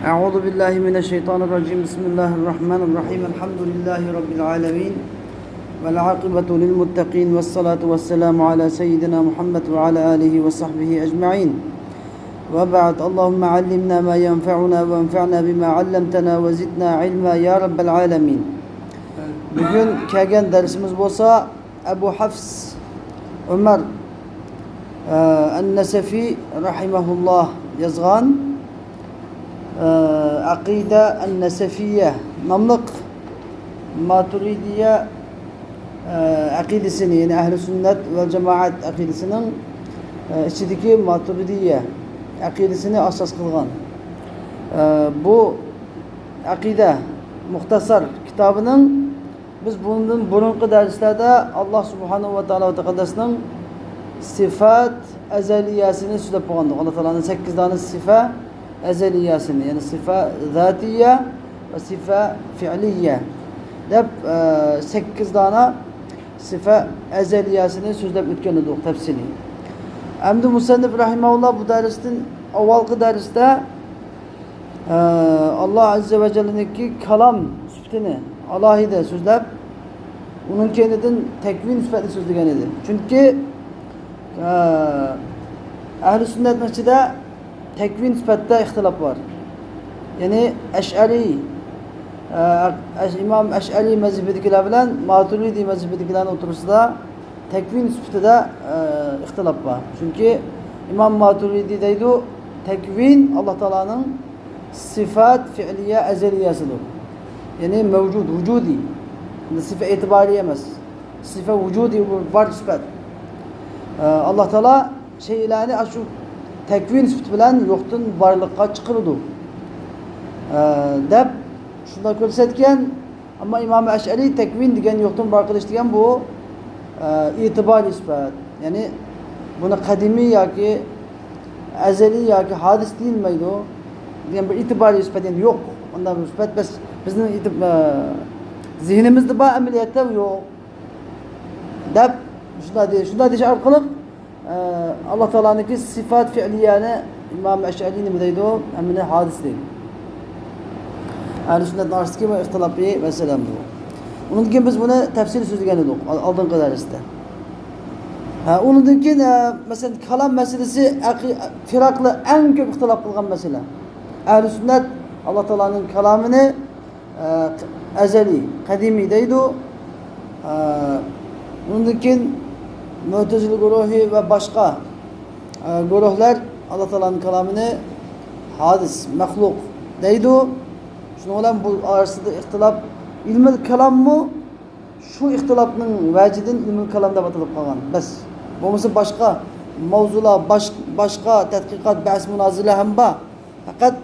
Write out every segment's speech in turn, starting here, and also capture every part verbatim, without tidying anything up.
أعوذ بالله من الشيطان الرجيم. بسم الله الرحمن الرحيم. الحمد لله رب العالمين. والعاقبة للمتقين والصلاة والسلام على سيدنا محمد وعلى آله وصحبه أجمعين. وبعد. اللهم علمنا ما ينفعنا وانفعنا بما علمتنا وزدنا علما يا رب العالمين. بۈگۈن كەلگەن دەرسىمىز بولسا ئەبۇ ھەفس ئۆمەر، ئە، ئەن-نەسەفى رەھىمەھۇللاھ يازغان، ئە، ئەقىدە ئەن-نەسەفىيە ناملىق ماتۇرىدىيە، ئە، ئەقىدىسىنى، يەنى ئەھلى سۈننەت ۋەل جامائەت ئەقىدىسىنىڭ، ئە، ئىچىدىكى ماتۇرىدىيە ئەقىدىسىنى ئاساس قىلغان، ئە، بۇ ئەقىدە مۇختەسەر كىتابىنىڭ بىز بۇندىن بۇرۇنقى دەرسلەردە ئاللاھ سۇبھانەھۇ ۋە تائالا ۋە تەقەددەسنىڭ سىفەت ئەزەلىيەسىنى سۆزلەپ بولغانىدۇق. ئاللاھ تائالانىڭ سەككىز دانە سىفە ئەزەلىيەسىنى، يەنى سىفە زاتىيە ۋە سىفە فىئلىيە دەپ، ئە، سەككىز دانە سىفە ئەزەلىيەسىنى سۆزلەپ ئۆتكەن ئىدۇق تەپسىلىي. ئەمدى مۇسەننىپ رەھىمەھۇللاھ بۇ دەرستىن، ئاۋۋالقى دەرستە ئە، ئاللاھ ئەززە ۋە جەللىنىڭكى كالام سۈپىتىنى ئالاھىدە سۆزلەپ، ئۇنىڭ كەينىدىن تەكۋىن سۈپەتنى سۆزلىگەن ئىدى. چۈنكى، ئە، ئەھلى سۈننەتنىڭ ئىچىدە تەكۋىن سۈپەتتە ئىختىلاپ بار. يەنى ئەشئەرىي، ئە، ئەش-، ئىمام ئەشئەرىي مەزھىپىدىكىلەر بىلەن ماتۇرىدىي مەزھىپىدىكىلەرنىڭ ئوتتۇرىسىدا تەكۋىن سۈپىتىدە، ئە، ئىختىلاپ بار. چۈنكى ئىمام ماتۇرىدى دەيدۇ، تەكۋىن ئاللاھ تائالانىڭ سىفەت فىئلىيە ئەزەلىيەسىدۇر. يەنى مەۋجۇد، ۋۇجۇدىي. سىفە ئېتىبارىي ئەمەس. سىفە ۋۇجۇدىي، بار سۈپەت. ئە، ئاللاھ تائالا شەيئىلەرنى ئاشۇ تەكۋىن سۈپىتى بىلەن يوقتىن بارلىققا چىقىرىدۇ، ئە، دەپ شۇنداق كۆرسەتكەن. ئەمما ئىمام ئەشئەرىي تەكۋىن دېگەن، يوقتىن بار قىلىش دېگەن بۇ، ئە، ئېتىبارىي سۈپەت. يەنى بۇنى قەدىمىي ياكى ئەزەلىي ياكى ھادىس دېيىلمەيدۇ دېگەن بىر ئېتىبارىي سۈپەت، يەنى يوق. ئۇنداق بىر سۈپەت بەس بىزنىڭ ئېتىب-، ئە، زېھنىمىزدە بار، ئەمەلىيەتتە يوق دەپ شۇنداق دېيىش، شۇنداق دېيىش ئارقىلىق ئە، ئاللاھ تائالانىڭكى سىفات فىئلىيەنى ئىمام ئەشئەرىي نېمە دەيدۇ؟ ھەممىنى ھادىس دەيدۇ. ئەھلى سۈننەتنىڭ ئارىسىدىكى بۇ ئىختىلاپىي مەسىلە بۇ. ئۇنىڭدىن كېيىن بىز بۇنى تەپسىلىي سۆزلىگەن ئىدۇق ئال-، ئالدىنقى دەرستە. ھە، ئۇنىڭدىن كېيىن، ئە، مەسىلەن، كالام مەسىلىسى ئەقى-، فىرقىلەر ئەڭ كۆپ ئىختىلاپ قىلغان مەسىلە. ئەھلى سۈننەت ئاللاھ تائالانىڭ كالامىنى ئە، ئەزەلىي، قەدىمىي دەيدۇ. ئە، ئۇنىڭدىن كېيىن مۆتەزىلە گۇرۇھى ۋە باشقا، ئە، گۇرۇھلار ئاللاھ تائالانىڭ كالامىنى ھادىس، مەخلۇق دەيدۇ. شۇنىڭ بىلەن بۇ ئارىسىدا ئىختىلاپ، ئىلمىل كالاممۇ شۇ ئىختىلاپنىڭ ۋەجىدىن ئىلمىل كالام دەپ ئاتىلىپ قالغان. بەس، بولمىسا باشقا ماۋزۇلار، باش-، باشقا تەتقىقات، بەھس، مۇنازىرە ھەم بار. پەقەت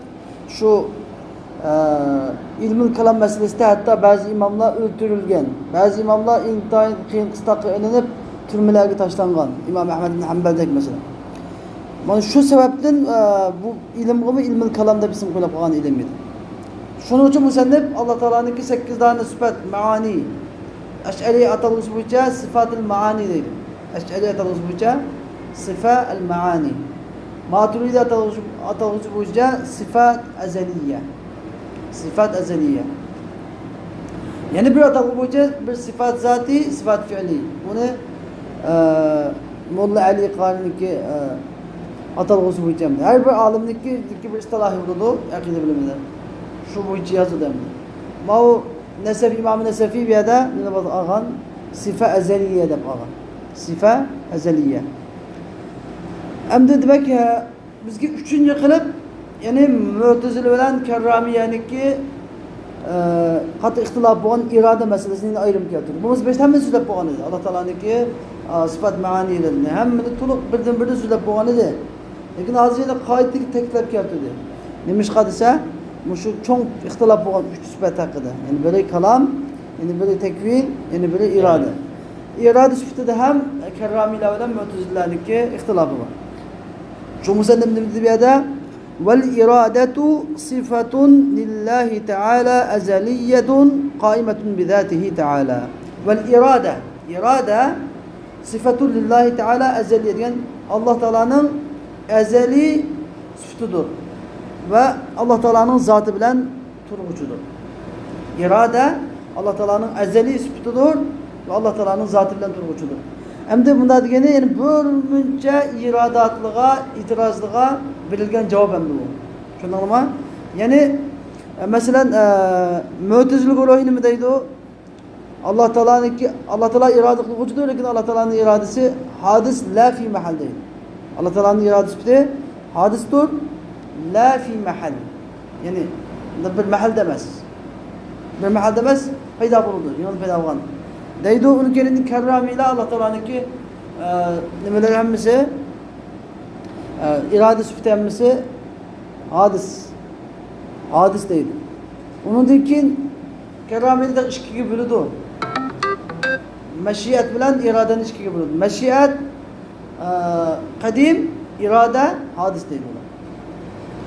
شۇ، ئە، ئىلمىل كالام مەسىلىسىدە ھەتتا بەزى ئىماملار ئۆلتۈرۈلگەن، بەزى ئىماملار ئىنتايىن قىيىن قىستاققا ئېلىنىپ، تۈرمىلەرگە تاشلانغان. ئىمام ئەھمەد ئىبن ھەمبەلدەك مەسىلەن. مانا شۇ سەۋەبتىن، ئە، بۇ ئىلىمغىمۇ ئىلمىل كالام دەپ ئىسىم قويۇلۇپ قالغان ئىلىم ئىدى. شۇنىڭ ئۈچۈن مۇسەننىپ ئاللاھ تائالانىڭكى سەككىز دانە سۈپەت، مەئانى، ئەشئەرىي ئاتالغۇسى بويىچە سىفاتىل مەئانى دەيدۇ. ئەشئەرىي ئاتالغۇسى بويىچە سىفە ئەل مەئانى. ماتۇرىدى ئاتالغۇسى، ئاتالغۇسى بويىچە سىفات ئەزەلىيە. سىفات ئەزەلىيە. يەنە بىر ئاتالغۇ بويىچە بىر سىفات زاتى، سىفات فىئلى. بۇنى، ئە، موللا ئەلى قارىنىڭكى، ئە، ئاتالغۇسى بويىچە. ھەر بىر ئالىمنىڭكى بىر ئىستىلاھى بولىدۇ ئەقىدە بىلىمىدە. شۇ بويىچە يازىدۇ ئەمدى. ماۋۇ نەسەفى، ئىمام نەسەفى بۇ يەردە نېمە دەپ ئالغان؟ سىفە ئەزەلىيە دەپ ئالغان. سىفە ئەزەلىيە. ئەمدى دېمەك، ئە، بىزگە ئۈچىنچى قىلىپ، يەنى مۆتەزىلە بىلەن كەررامىيەنىڭكى، ئە، قاتتىق ئىختىلاپ بولغان ئىرادە مەسىلىسىنى ئايرىم كەلتۈردى. بۇ مەسىلە ھەممىنى سۆزلەپ بولغان ئىدى. ئاللاھ تائالانىڭكى، ئە، سىفات مەئانىلىرىنى ھەممىنى تولۇق بىردىن بىردىن سۆزلەپ بولغان ئىدى. لېكىن ھازىر يەنە قايتىدىن تەكىتلەپ كەلتۈردى. نېمىشقا دېسە، مۇشۇ چوڭ ئىختىلاپ بولغان ئۈچ سۈپەت ھەققىدە. يەنى بىرى كالام، يەنە بىرى تەكۋىن، يەنە بىرى ئىرادە. ئىرادە سۈپىتىدە ھەم كەررامىيلار بىلەن مۆتەزىلىلەرنىڭكى ئىختىلاپى بار. شۇ مۇسەننىپ نېمە دېدى بۇ يەردە؟ والإرادة صفة لله تعالى أزلية قائمة بذاته تعالى. والإرادة، ئىرادە، سىفەتۇن لىللاھى تەئالا ئەزەلىيە دېگەن ئاللاھ تائالانىڭ ئەزەلىي سۈپىتىدۇر. ۋە ئاللا تائالانىڭ زاتى بىلەن تۇرغۇچىدۇر. ئىرادە ئاللا تائالانىڭ ئەزەلىي سۈپىتىدۇر ۋە ئاللا تائالانىڭ زاتى بىلەن تۇرغۇچىدۇر. ئەمدى مۇنداق دېگىنى، يەنى بىر مۇنچە ئىراداتلىغا، ئېتىرازلىغا بېرىلگەن جاۋاب ئەمدى بۇ. چۈشەندىڭلارمۇ؟ يەنى، ئە، مەسىلەن، ئە، مۆتىزىلە گۇرۇھى نېمە دەيدۇ؟ ئاللا تائالانىڭكى، ئاللا تائالا ئىرادە قىلغۇچىدۇر، لېكىن ئاللا تائالانىڭ ئىرادىسى ھادىس، لا فى مەھەل دەيدۇ. ئاللا تائالانىڭ ئىرادىسى سۈپىتى ھادىستۇر، لا فى مەھەل. يەنى بىر مەھەلدە ئەمەس. بىر مەھەلدە ئەمەس، پەيدا بولىدۇ، يېڭىدىن پەيدا بولغان. دەيدۇ، ئۇنىڭ كەينىدىن كەررامىيلار ئاللا تائالانىڭكى، ئە، نېمىلىرى ھەممىسى، ئە، ئىرادە سۈپىتى ھەممىسى ھادىس. ھادىس دەيدۇ. ئۇنىڭدىن كېيىن كەررامىيلار ئىككىگە بۆلىدۇ. مەشىئەت بىلەن ئىرادىنى ئىككىگە بۆلىدۇ. مەشىئەت، ئە، قەدىم، ئىرادە ھادىس دەيدۇ ئۇلار.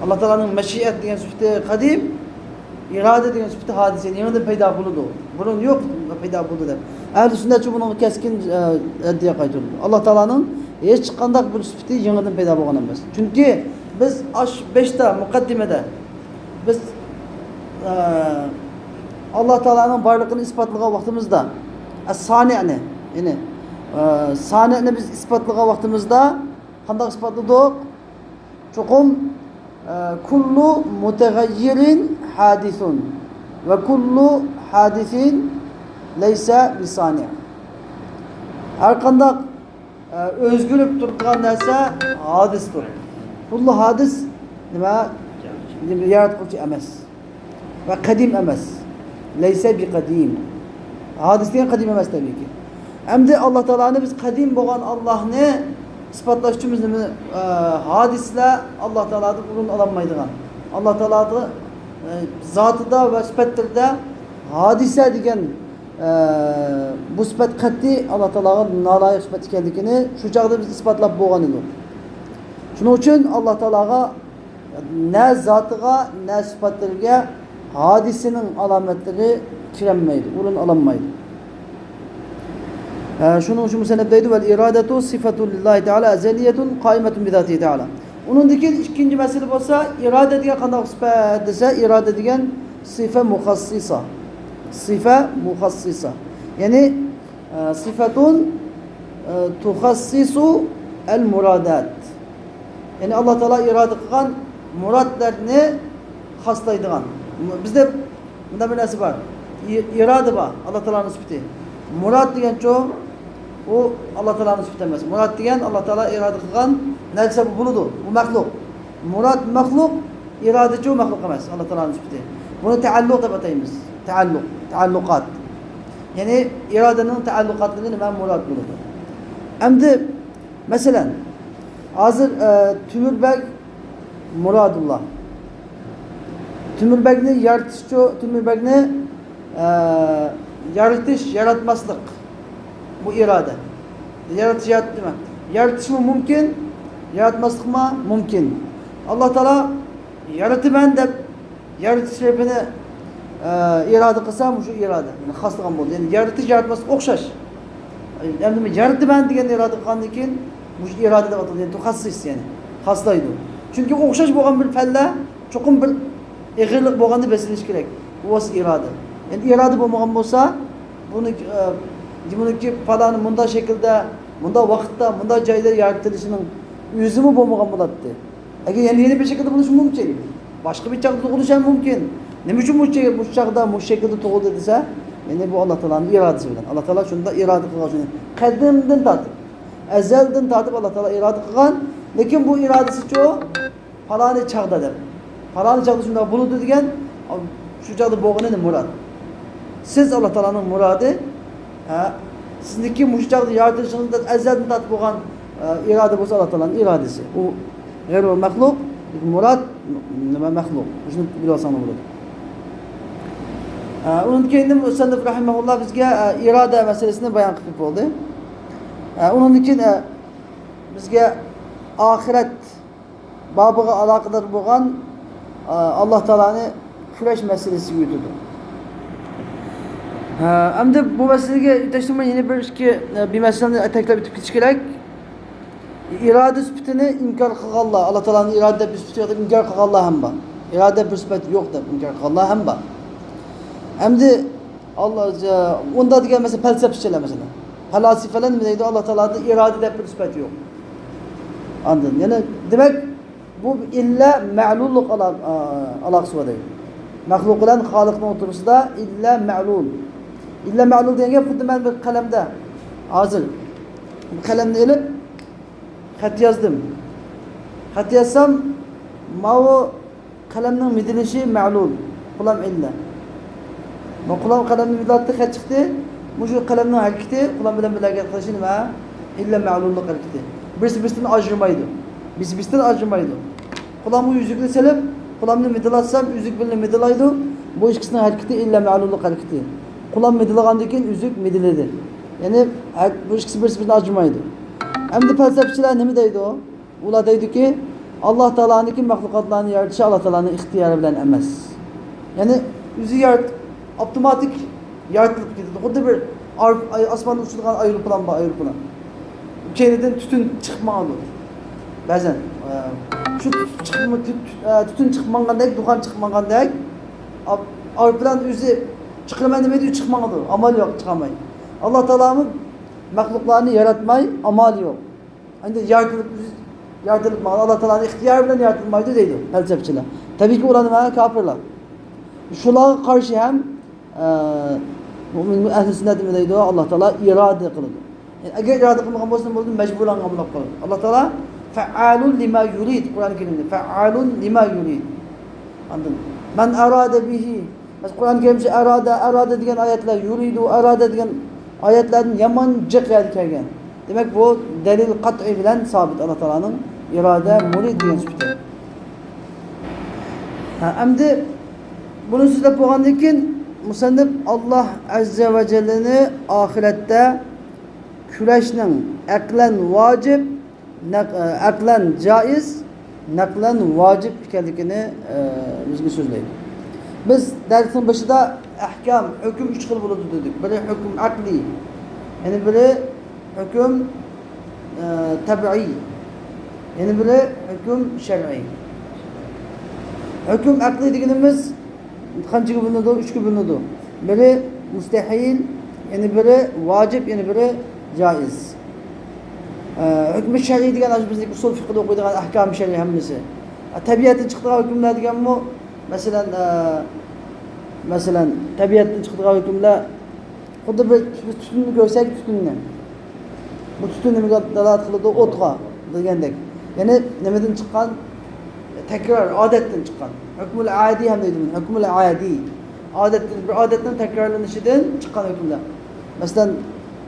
ئاللا تائالانىڭ مەشىئەت دېگەن سۈپىتى قەدىم، ئىرادە دېگەن سۈپىتى ھادىس، يەنى يېڭىدىن پەيدا بولىدۇ. بۇرۇن يوق، پەيدا بولدى دەپ. ئەھلى سۈننەتچى بۇنىڭغا كەسكىن، ئە، رەددىيە قايتۇرىدۇ. ئاللا تائالانىڭ ھېچقانداق بىر سۈپىتى يېڭىدىن پەيدا بولغان ئەمەس. چۈنكى بىز ئاش بەشتە مۇقەددىمىدە بىز، ئە، ئاللا تائالانىڭ بارلىقىنى ئىسپاتلىغان ۋاقتىمىزدا، ئەس-سانىئنى، يەنى، ئە، سانىئنى بىز ئىسپاتلىغان ۋاقتىمىزدا قانداق ئىسپاتلىدۇق؟ چوقۇم، ئە، كۇللۇ مۇتەغەييىرىن ھادىسۇن ۋە كۇللۇ ھادىسىن لەيسە بىسانىئ. ھەر قانداق، ئە، ئۆزگىرىپ تۇرىدىغان نەرسە ھادىستۇر. كۇللۇ ھادىس نېمە؟ ياراتقۇچى ئەمەس. ۋە قەدىم ئەمەس. لەيسە بىقەدىم. ھادىس دېگەن قەدىم ئەمەس، تەبىئىيكى. ئەمدى ئاللا تائالانى بىز قەدىم بولغان ئاللانى ئىسپاتلاش ئۈچۈن بىز نېمە، ئە، ھادىسلار ئاللا تائالادىن ئورۇن ئالالمايدىغان. ئاللا تائالادا، ئە، زاتىدا ۋە سۈپەتلىرىدە ھادىسە دېگەن، ئە، بۇ سۈپەت قەتئىي ئاللا تائالاغا نالايىق سۈپەت ئىكەنلىكىنى شۇ چاغدا بىز ئىسپاتلاپ بولغان ئىدۇق. شۇنىڭ ئۈچۈن ئاللا تائالاغا نە زاتىغا، نە سۈپەتلىرىگە ھادىسىنىڭ ئالامەتلىرى كىرەلمەيدۇ، ئورۇن ئالالمايدۇ. ھە، شۇنىڭ ئۈچۈن مۇسەننىپ دەيدۇ، ۋەل ئىرادەتۇ سىفەتۇ لىللاھى تائالا ئەزەلىيەتۇن قائىمەتۇن بىزاتىھى تائالا. ئۇنىڭدىن كېيىن ئىككىنچى مەسىلە بولسا، ئىرادە دېگەن قانداق سۈپەت دېسە، ئىرادە دېگەن سىفە مۇخەسسىسە. سىفە مۇخەسسىسە. يەنى، ئە، سىفەتۇن، ئە، تۇخەسسىسۇ ئەل مۇرادات. يەنى ئاللا تائالا ئىرادە قىلغان مۇرادلارنى خاسلايدىغان. بىزدە مۇنداق بىر نەرسە بار. ئى-، ئىرادە بار، ئاللا تائالانىڭ سۈپىتى. مۇراد دېگەنچۇ، ئۇ ئاللا تائالانىڭ سۈپىتى ئەمەس. مۇراد دېگەن ئاللا تائالا ئىرادە قىلغان نەرسە بولىدۇ. ئۇ مەخلۇق. مۇراد مەخلۇق، ئىرادىچۇ مەخلۇق ئەمەس، ئاللا تائالانىڭ سۈپىتى. بۇنى تەئەللۇق دەپ ئاتايمىز. تەئەللۇق، تەئەللۇقات. يەنى ئىرادىنىڭ تەئەللۇقاتلىرى نېمە؟ مۇراد بولىدۇ. ئەمدى مەسىلەن، ھازىر، ئە، تۆمۈر بەگ مۇرادۇللا. تۆمۈر بەگنى يارىتىشچۇ، تۆمۈر بەگنى، ئە، يارىتىش، ياراتماسلىق. بۇ ئىرادە. يارىتىش، يارات-، نېمە؟ يارىتىشمۇ مۇمكىن، ياراتماسلىقمۇ مۇمكىن. ئاللا تائالا يارىتىمەن دەپ يارىتىش تەرىپىنى، ئە، ئىرادە قىلسا، مۇشۇ ئىرادە، يەنى خاسلىغان بولدى. يەنى يارىتىش، ياراتماسلىق ئوخشاش. ئەمدى يارىتىمەن دېگەن ئىرادە قىلغاندىن كېيىن، مۇشۇ ئىرادە دەپ ئاتىلىدۇ. يەنى تۇخەسسىس، يەنى خاسلايدۇ. چۈنكى ئوخشاش بولغان بىر پەنلەر چوقۇم بىر ئېغىرلىق بولغاندا بېسىلىشى كېرەك. بۇ بولسا ئىرادە. يەنى ئىرادە بولمىغان بولسا، بۇنى، ئە، بۇنىڭكى پالانى مۇنداق شەكىلدە، مۇنداق ۋاقىتتا، مۇنداق جايدا يارىتىلىشىنىڭ ئۆزىمۇ بولمىغان بولاتتى. ئەگەر يەنە، يەنە بىر شەكىلدە بولۇشى مۇمكىن. باشقا بىر چاغدا تۇغۇلۇشى ھەم مۇمكىن. نېمە ئۈچۈن مۇشۇ، مۇشۇ چاغدا، مۇشۇ شەكىلدە تۇغۇلدى دېسە، يەنى بۇ ئاللا تائالانىڭ ئىرادىسى بىلەن. ئاللا تائالا شۇنداق ئىرادە قىلغان شۇنى. قەدىمدىن تارتىپ، ئەزەلدىن تارتىپ ئاللا تائالا ئىرادە قىلغان. لېكىن بۇ ئىرادىسىچۇ، پالانى چاغدا دەپ. پالانى چاغدا شۇنداق بولىدۇ دېگەن، شۇ چاغدا بولغىنىنى مۇراد. سىز ئاللا تائالانىڭ مۇرادى، ھە، سىزنىڭكى مۇشۇ چاغدا يارىتىلىشىڭىزدا ئەزەلدىن تارتىپ بولغان، ئە، ئىرادە بولسا ئاللا تائالانىڭ ئىرادىسى. ئۇ غەيرۇ مەخلۇق، مۇراد، نېمە، مەخلۇق. شۇنى بىلىۋالساڭلار بولىدۇ. ئە، ئۇنىڭدىن كېيىن مۇسەننىپ رەھىمەھۇللا بىزگە، ئە، ئىرادە مەسىلىسىنى بايان قىلىپ بولدى. ئە، ئۇنىڭدىن كېيىن، ئە، بىزگە ئاخىرەت بابىغا ئالاقىدار بولغان، ئە، ئاللا تائالانى كۈرەش مەسىلىسىگە ئۆتىدۇ. ھە، ئەمدى بۇ مەسىلىگە ئۆتەشتىن بۇرۇن يەنە بىر ئىككى، ئە، بىر مەسىلىنى ئەتەكلەپ ئۆتۈپ كېتىش كېرەك. ئىرادە سۈپىتىنى ئىنكار قىلغانلار، ئاللا تائالانىڭ ئىرادە دەپ بىر سۈپىتى يوق دەپ ئىنكار قىلغانلار ھەم بار. ئىرادە بىر سۈپەت يوق دەپ ئىنكار قىلغانلار ھەم بار. ئەمدى ئاللا، ئۇندا دېگەن مەسىلەن پەلسەپىچىلەر مەسىلەن. پەلاسىپىلەر نېمە دەيدۇ؟ ئاللا تائالادا ئىرادە دەپ بىر سۈپەت يوق. ئاندىن يەنە دېمەك، بۇ ئىللە مەلۇللۇق ئالا-، ئا، ئالاقىسى بار دەيدۇ. مەخلۇق بىلەن خالىقنىڭ ئوتتۇرىسىدا ئىللە مەلۇل. ئىللە مەلۇل دېگەن گەپ خۇددى مەن بىر قەلەمدە، ھازىر بىر قەلەمنى ئېلىپ خەت يازدىم. خەت يازسام، ماۋۇ قەلەمنىڭ مىدىلىشى مەلۇل، قولام ئىللە. ما قولام قەلەمنى مىدىلاتتى، خەت چىقتى. مۇشۇ قەلەمنىڭ ھەرىكىتى قولام بىلەن بىللە ھەرىكەت قىلىشى نېمە؟ ئىللە مەلۇللۇق ھەرىكىتى. بىرسى بىرسىدىن ئاجرىمايدۇ. بىرسى بىرسىدىن ئاجرىمايدۇ. قولامغا يۈزۈكنى سېلىپ، قولامنى مىدىلاتسام، يۈزۈك بىللە مىدىلايدۇ. بۇ ئىككىسىنىڭ ھەرىكىتى ئىللە مەلۇللۇق ھەرىكىتى. قولام مىدىلىغاندىن كېيىن يۈزۈك مىدىلىدى. يەنى ھەر-، بۇ ئىككىسى بىرسى بىرسىدىن ئاجرىمايدۇ. ئەمدى پەلسەپىچىلەر نېمە دەيدۇ؟ ئۇلار دەيدۇكى، ئاللا تائالانىڭكى مەخلۇقاتلارنى يارىتىشى ئاللا تائالانىڭ ئىختىيارى بىلەن ئەمەس. يەنى ئۆزى يارىت-، ئاپتوماتىك يارىتىلىپ كېتىدۇ. خۇددى بىر ئار-، ئاي-، ئاسماندا ئۇچىدىغان ئايروپىلان بار، ئايروپىلان. كەينىدىن تۈتۈن چىقىپ ماڭىدۇ. بەزەن، ئە، شۇ تۈت-، چىقىپ، تۈت-، تۈت-، ئە، تۈتۈن چىقىپ ماڭغاندەك، دۇخان چىقىپ ماڭغاندەك، ئاپ-، ئايروپىلان ئۆزى چىقىرىمەن دېمەيدۇ، چىقىپ ماڭىدۇ. ئامال يوق، چىقالماي. ئاللا تائالامۇ مەخلۇقلارنى ياراتماي، ئامالى يوق. ئەمدى يارىتىلىپ، يارىتىلىپ ماڭىدۇ، ئاللا تائالانىڭ ئىختىيارى بىلەن يارىتىلمايدۇ دەيدۇ پەلسەپىچىلەر. تەبىئىيكى، ئۇلار نېمە؟ كاپىرلار. شۇلارغا قارشى ھەم، ئە، مۇئمىن ئەھلى سۈننەت نېمە دەيدۇ؟ ئاللا تائالا ئىرادە قىلىدۇ. يەنى ئەگەر ئىرادە قىلمىغان بولسا، بولدى، مەجبۇرلانغان بولۇپ قالىدۇ. ئاللا تائالا فەئالۇن لىما يۇرىد، قۇرئان كەرىمدە فەئالۇن لىما يۇرىد. ئاندىن مەن ئارادە بىھى، مەسىلەن، قۇرئان كەرىم ئارادە، ئارادە دېگەن ئايەتلەر، يۇرىدۇ، ئارادە دېگەن ئايەتلەردىن يامان جىق يەردە كەلگەن. دېمەك، بۇ دەلىل قەتئىي بىلەن سابىت، ئاللا تائالانىڭ ئىرادە، مۇرىد دېگەن سۈپىتى. ھە، ئەمدى بۇنى سۆزلەپ بولغاندىن كېيىن، مۇسەننىپ ئاللا ئەززە ۋە جەللىنى ئاخىرەتتە كۈرەشنىڭ ئەقلەن ۋاجىپ، نەق-، ئەقلەن جائىز، نەقلەن ۋاجىپ ئىكەنلىكىنى، ئە، بىزگە سۆزلەيدۇ. بىز دەرسنىڭ بېشىدا ئەھكام، ھۆكۈم ئۈچ خىل بولىدۇ دېدۇق. بىرى ھۆكۈم ئەقلىي، يەنە بىرى ھۆكۈم، ئە، تەبىئىي، يەنە بىرى ھۆكۈم شەرئىي. ھۆكۈم ئەقلىي دېگىنىمىز قانچىگە بۆلۈنىدۇ؟ ئۈچكە بۆلۈنىدۇ. بىرى مۇستەھىل، يەنە بىرى ۋاجىپ، يەنە بىرى جائىز. ئە، ھۆكمى شەرئىي دېگەن ئاشۇ بىزنىڭ ئۇسۇل فىقھىدا ئوقۇيدىغان ئەھكام شەرئىي ھەممىسى. ئە، تەبىئەتتىن چىقىدىغان ھۆكۈملەر دېگەنمۇ، مەسىلەن، ئە، مەسىلەن، تەبىئەتتىن چىقىدىغان ھۆكۈملەر خۇددى بىر، بىز تۈتۈننى كۆرسەك، تۈتۈننى. بۇ تۈتۈن نېمىگە دالالەت قىلىدۇ؟ ئوتقا دېگەندەك. يەنى نېمىدىن چىققان؟ تەكرار، ئادەتتىن چىققان. ھۆكمۇل ئادىي ھەم دەيدۇ بۇنى. ھۆكمۇل ئادىي. ئادەتتىن، بىر ئادەتنىڭ تەكرارلىنىشىدىن چىققان ھۆكۈملەر. مەسىلەن،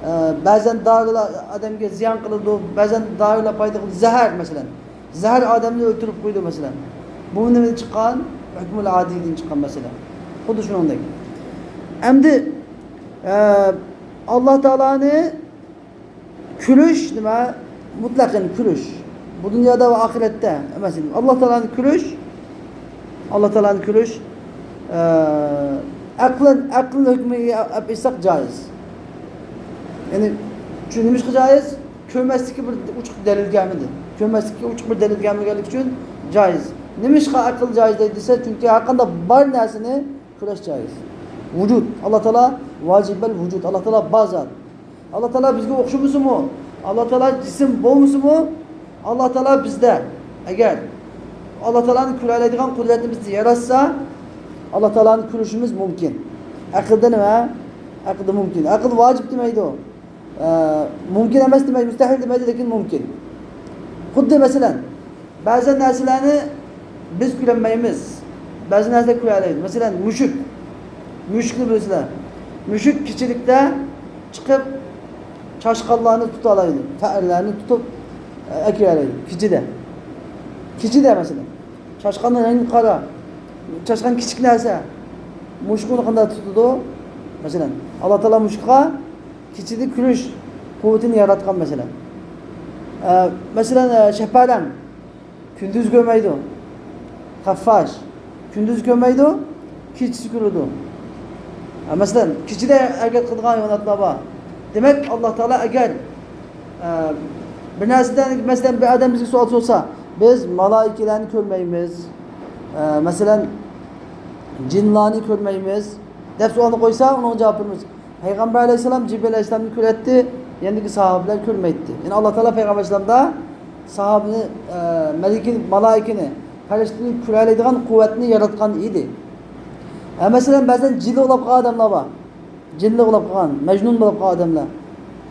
ئە، بەزەن دارىلار ئادەمگە زىيان قىلىدۇ، بەزەن دارىلار پايدا قىلىدۇ. زەھەر، مەسىلەن. زەھەر ئادەمنى ئۆلتۈرۈپ قويىدۇ، مەسىلەن. بۇ نېمىدىن چىققان؟ ھۆكمۇل ئادىيدىن چىققان مەسىلە. خۇددى شۇنىڭدەك. ئەمدى، ئە، ئاللا تائالانى كۈرۈش نېمە؟ مۇتلەق، يەنى كۈرۈش. بۇ دۇنيادا ۋە ئاخىرەتتە ئەمەس. ئاللا تائالانى كۈرۈش، ئاللا تائالانى كۈرۈش، ئە، ئەقلەن، ئەقىل ھۆكمىگە ئەپ ئېيتساق جائىز. يەنى، چۈ-، نېمىشقا جائىز؟ كۆرمەسلىككە بىر ئوچۇق دەلىل كەلمىدى. كۆرمەسلىككە ئوچۇق بىر دەلىل كەلمىگەنلىكى ئۈچۈن جائىز. نېمىشقا ئەقىل جائىز دەيدۇ دېسە، چۈنكى ھەرقانداق بار نەرسىنى كۈرەش جائىز. ۋۇجۇد. ئاللا تائالا ۋاجىبەل ۋۇجۇد. ئاللا تائالا بار زات. ئاللا تائالا بىزگە ئوخشىمىسىمۇ، ئاللا تائالا جىسىم بولمىسىمۇ، ئاللا تائالا بىزدە. ئەگەر ئاللا تائالانى كۆرەلەيدىغان قۇدرەتنى بىزدە ياراتسا، ئاللا تائالانى كۆرۈشىمىز مۇمكىن. ئەقىلدە نېمە؟ ئەقىلدە مۇمكىن. ئەقىل ۋاجىپ دېمەيدۇ. ئە، مۇمكىن ئەمەس دېمەيدۇ، مۇستەھىل دېمەيدۇ، لېكىن مۇمكىن. خۇددى مەسىلەن، بەزەن نەرسىلەرنى بىز كۆرەلمەيمىز. بەزى نەرسىلەر كۆرەلەيدۇ. مەسىلەن، مۈشۈك. مۈشۈكنى بىلىسىلەر. مۈشۈك كېچىلىكتە چىقىپ، چاشقانلارنى تۇتالايدۇ. فەئىرلەرنى تۇتۇپ، ئە، ئەكىرەلەيدۇ. كېچىدە. كېچىدە، مەسىلەن. چاشقاننىڭ رەڭگى قارا. چاشقان كىچىك نەرسە. مۈشۈك ئۇنى قانداق تۇتىدۇ؟ مەسىلەن، ئاللا تائالا مۈشۈكقا كېچىدە كۆرۈش قۇۋۋىتىنى ياراتقان، مەسىلەن. ئە، مەسىلەن، ئە، شەپەرەڭ. كۈندۈز كۆرمەيدۇ. خەففاش. كۈندۈز كۆرمەيدۇ، كېچىسى كۆرىدۇ. ھە، مەسىلەن، كېچىدە ھەرىكەت قىلىدىغان ھايۋاناتلار بار. دېمەك، ئاللا تائالا ئەگەر، ئە، بىر نەرسىدىن، مەسىلەن، بىر ئادەم بىزگە سوئال سورىسا، بىز مالايىكىلەرنى كۆرمەيمىز، ئە، مەسىلەن، جىنلارنى كۆرمەيمىز، دەپ سوئالنى قويسا، ئۇنىڭغا جاۋاب بېرىمىز. پەيغەمبەر ئەلەيھىسسالام جىبرىل ئەلەيھىسسالامنى كۆرەتتى، يەنىكى ساھابىلەر كۆرمەيتتى. يەنى ئاللا تائالا پەيغەمبەر ئەلەيھىسسالامدا ساھابىنى، ئە، مەلىكىنى، مالايىكىنى، پەرىشتىنى كۆرەلەيدىغان قۇۋۋەتنى ياراتقان ئىدى. ھە، مەسىلەن، بەزەن جىنى ئۇخلاپ قالغان ئادەملەر بار. جىنلىق بولۇپ قالغان، مەجنۇن بولۇپ قالغان ئادەملەر.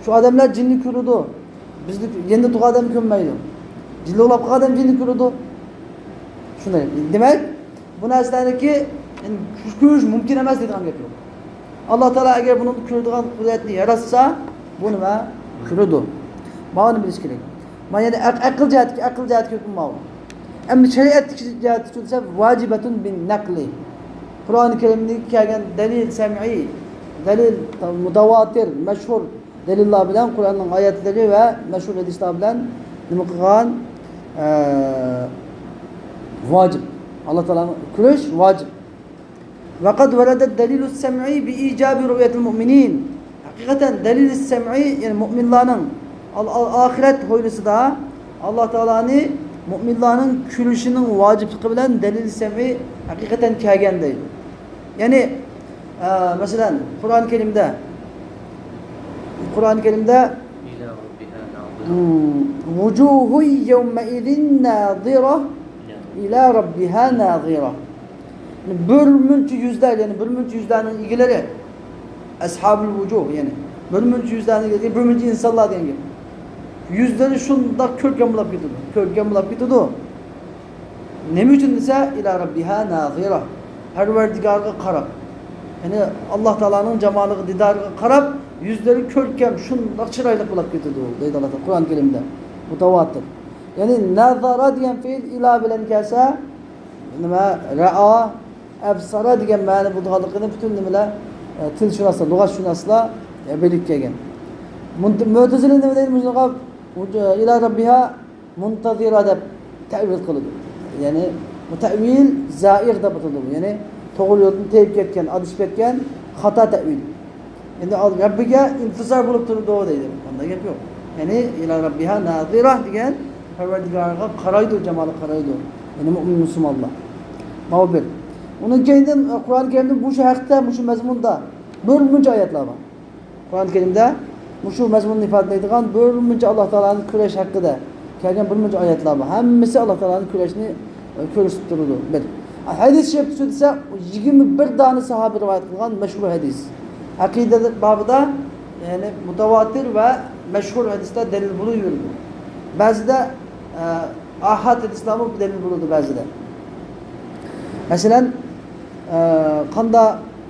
شۇ ئادەملەر جىننى كۆرىدۇ. بىزنى، يېنىدا تۇرغان ئادەم كۆرمەيدۇ. جىنلىق بولۇپ قالغان ئادەم جىننى كۆرىدۇ. شۇنداق. دېمەك، بۇ نەرسىلەرنىكى، يەنى، كۆرۈش مۇمكىن ئەمەس دەيدىغان گەپ يوق. ئاللا تائالا ئەگەر بۇنى كۆرىدىغان قۇدرەتنى ياراتسا، بۇ نېمە؟ كۆرىدۇ. ماۋۇنى بىلىش كېرەك. مانا يەنە ئەق-، ئەقىل جەھەتتىكى، ئەقىل جەھەتتىكى ھۆكۈم ماۋۇ. ئەمدى شەرىئەتتىكى جەھەتتىكى دېسە، ۋاجىبەتۇن بىن نەقلى. قۇرئان كەرىمدىكى كەلگەن دەلىل سەمئىي، دەلىل مۇتەۋاتىر، مەشھۇر دەلىللار بىلەن، قۇرئاننىڭ ئايەتلىرى ۋە مەشھۇر ھەدىسلار بىلەن نېمە قىلغان؟ ئە، ۋاجىپ. ئاللا تائالانى كۆرۈش ۋاجىپ. ۋەقەد ۋەرەدە دەلىلۇ سەمئى بى ئىجابى رۇئيەتىل مۇئمىنىن. ھەقىقەتەن دەلىل سەمئى، يەنى مۇئمىنلارنىڭ ئال-، ئال-، ئاخىرەت ھويلىسىدا ئاللا تائالانى مۇئمىنلارنىڭ كۆرۈشىنىڭ ۋاجىپلىقى بىلەن دەلىل سەمئى ھەقىقەتەن كەلگەن دەيدۇ. يەنى، ئە، مەسىلەن، قۇرئان كەرىمدە، قۇرئان كەرىمدە، ھىم، ۋۇجۇھۇ يەۋمەئىزىن نازىرە ئىلا رەببىھا نازىرە. بىر مۇنچە يۈزلەر، يەنى بىر مۇنچە يۈزلەرنىڭ ئىگىلىرى، ئەسھابۇل ۋۇجۇھ، يەنى بىر مۇنچە يۈزلەرنىڭ ئىگىلىرى، بىر مۇنچە ئىنسانلار دېگەن گەپ. يۈزلىرى شۇنداق كۆركەم بولاپ كېتىدۇ، كۆركەم بولاپ كېتىدۇ. نېمە ئۈچۈن دېسە، ئىلا رەببىھا نازىرە، پەرۋەردىگارىغا قاراپ، يەنى ئاللا تائالانىڭ جامالىغا، دىدارىغا قاراپ، يۈزلىرى كۆركەم، شۇنداق چىرايلىق بولاپ كېتىدۇ، دەيدۇ ئاللا تائالا قۇرئان كەرىمدە. مۇتەۋاتىر. يەنى نەزەرە دېگەن پېئىل ئىلا بىلەن كەلسە، نېمە، رەئا، ئەبسارا دېگەن مەنە بولىدىغانلىقىنى پۈتۈن نېمىلەر، ئە، تىلشۇناسلار، لۇغەتشۇناسلار، ئە، بىلىپ كەلگەن. مۇنت-، مۆتىزىلە نېمە دەيدۇ مۇشۇنىڭغا؟ ئىلا رەببىھا مۇنتەزىرە دەپ تەئۋىل قىلىدۇ. يەنى بۇ تەئۋىل زائىغ دەپ ئاتىلىدۇ. يەنى توغرا يولدىن تېيىپ كەتكەن، ئادىشىپ كەتكەن خاتا تەئۋىل. ئەمدى ئال-، رەببىگە ئىنتىزار بولۇپ تۇرىدۇ دەيدۇ. ئانداق گەپ يوق. يەنى ئىلا رەببىھا نازىرە دېگەن پەرۋەردىگارىغا قارايدۇ، جامالىغا قارايدۇ. يەنى مۇئمىن مۇسۇلمانلار. ماۋۇ بىر. ئۇنىڭ كەينىدىن، ئە، قۇرئان كەرىمدە مۇشۇ ھەقتە، مۇشۇ مەزمۇندا بىر مۇنچە ئايەتلەر بار. قۇرئان كەرىمدە مۇشۇ مەزمۇننى ئىپادىلەيدىغان بىر مۇنچە ئاللا تائالانى كۆرۈش ھەققىدە كەلگەن بىر مۇنچە ئايەتلەر بار. ھەممىسى ئاللا تائالانى كۆرۈشنى، ئە، كۆرسىتىپ تۇرىدۇ. بىر. ھەدىس شەرىپتە شۇ دېسە، يىگىرمە بىر دانە ساھابە رىۋايەت قىلغان مەشھۇر ھەدىس. ئەقىدە بابىدا، يەنى مۇتەۋاتىر ۋە مەشھۇر ھەدىسلەر دەلىل بولۇۋېرىدۇ. بەزىدە، ئە، ئاھاد ھەدىسلەرمۇ دەلىل بولىدۇ بەزىدە. مەسىلەن، ئە، قاندا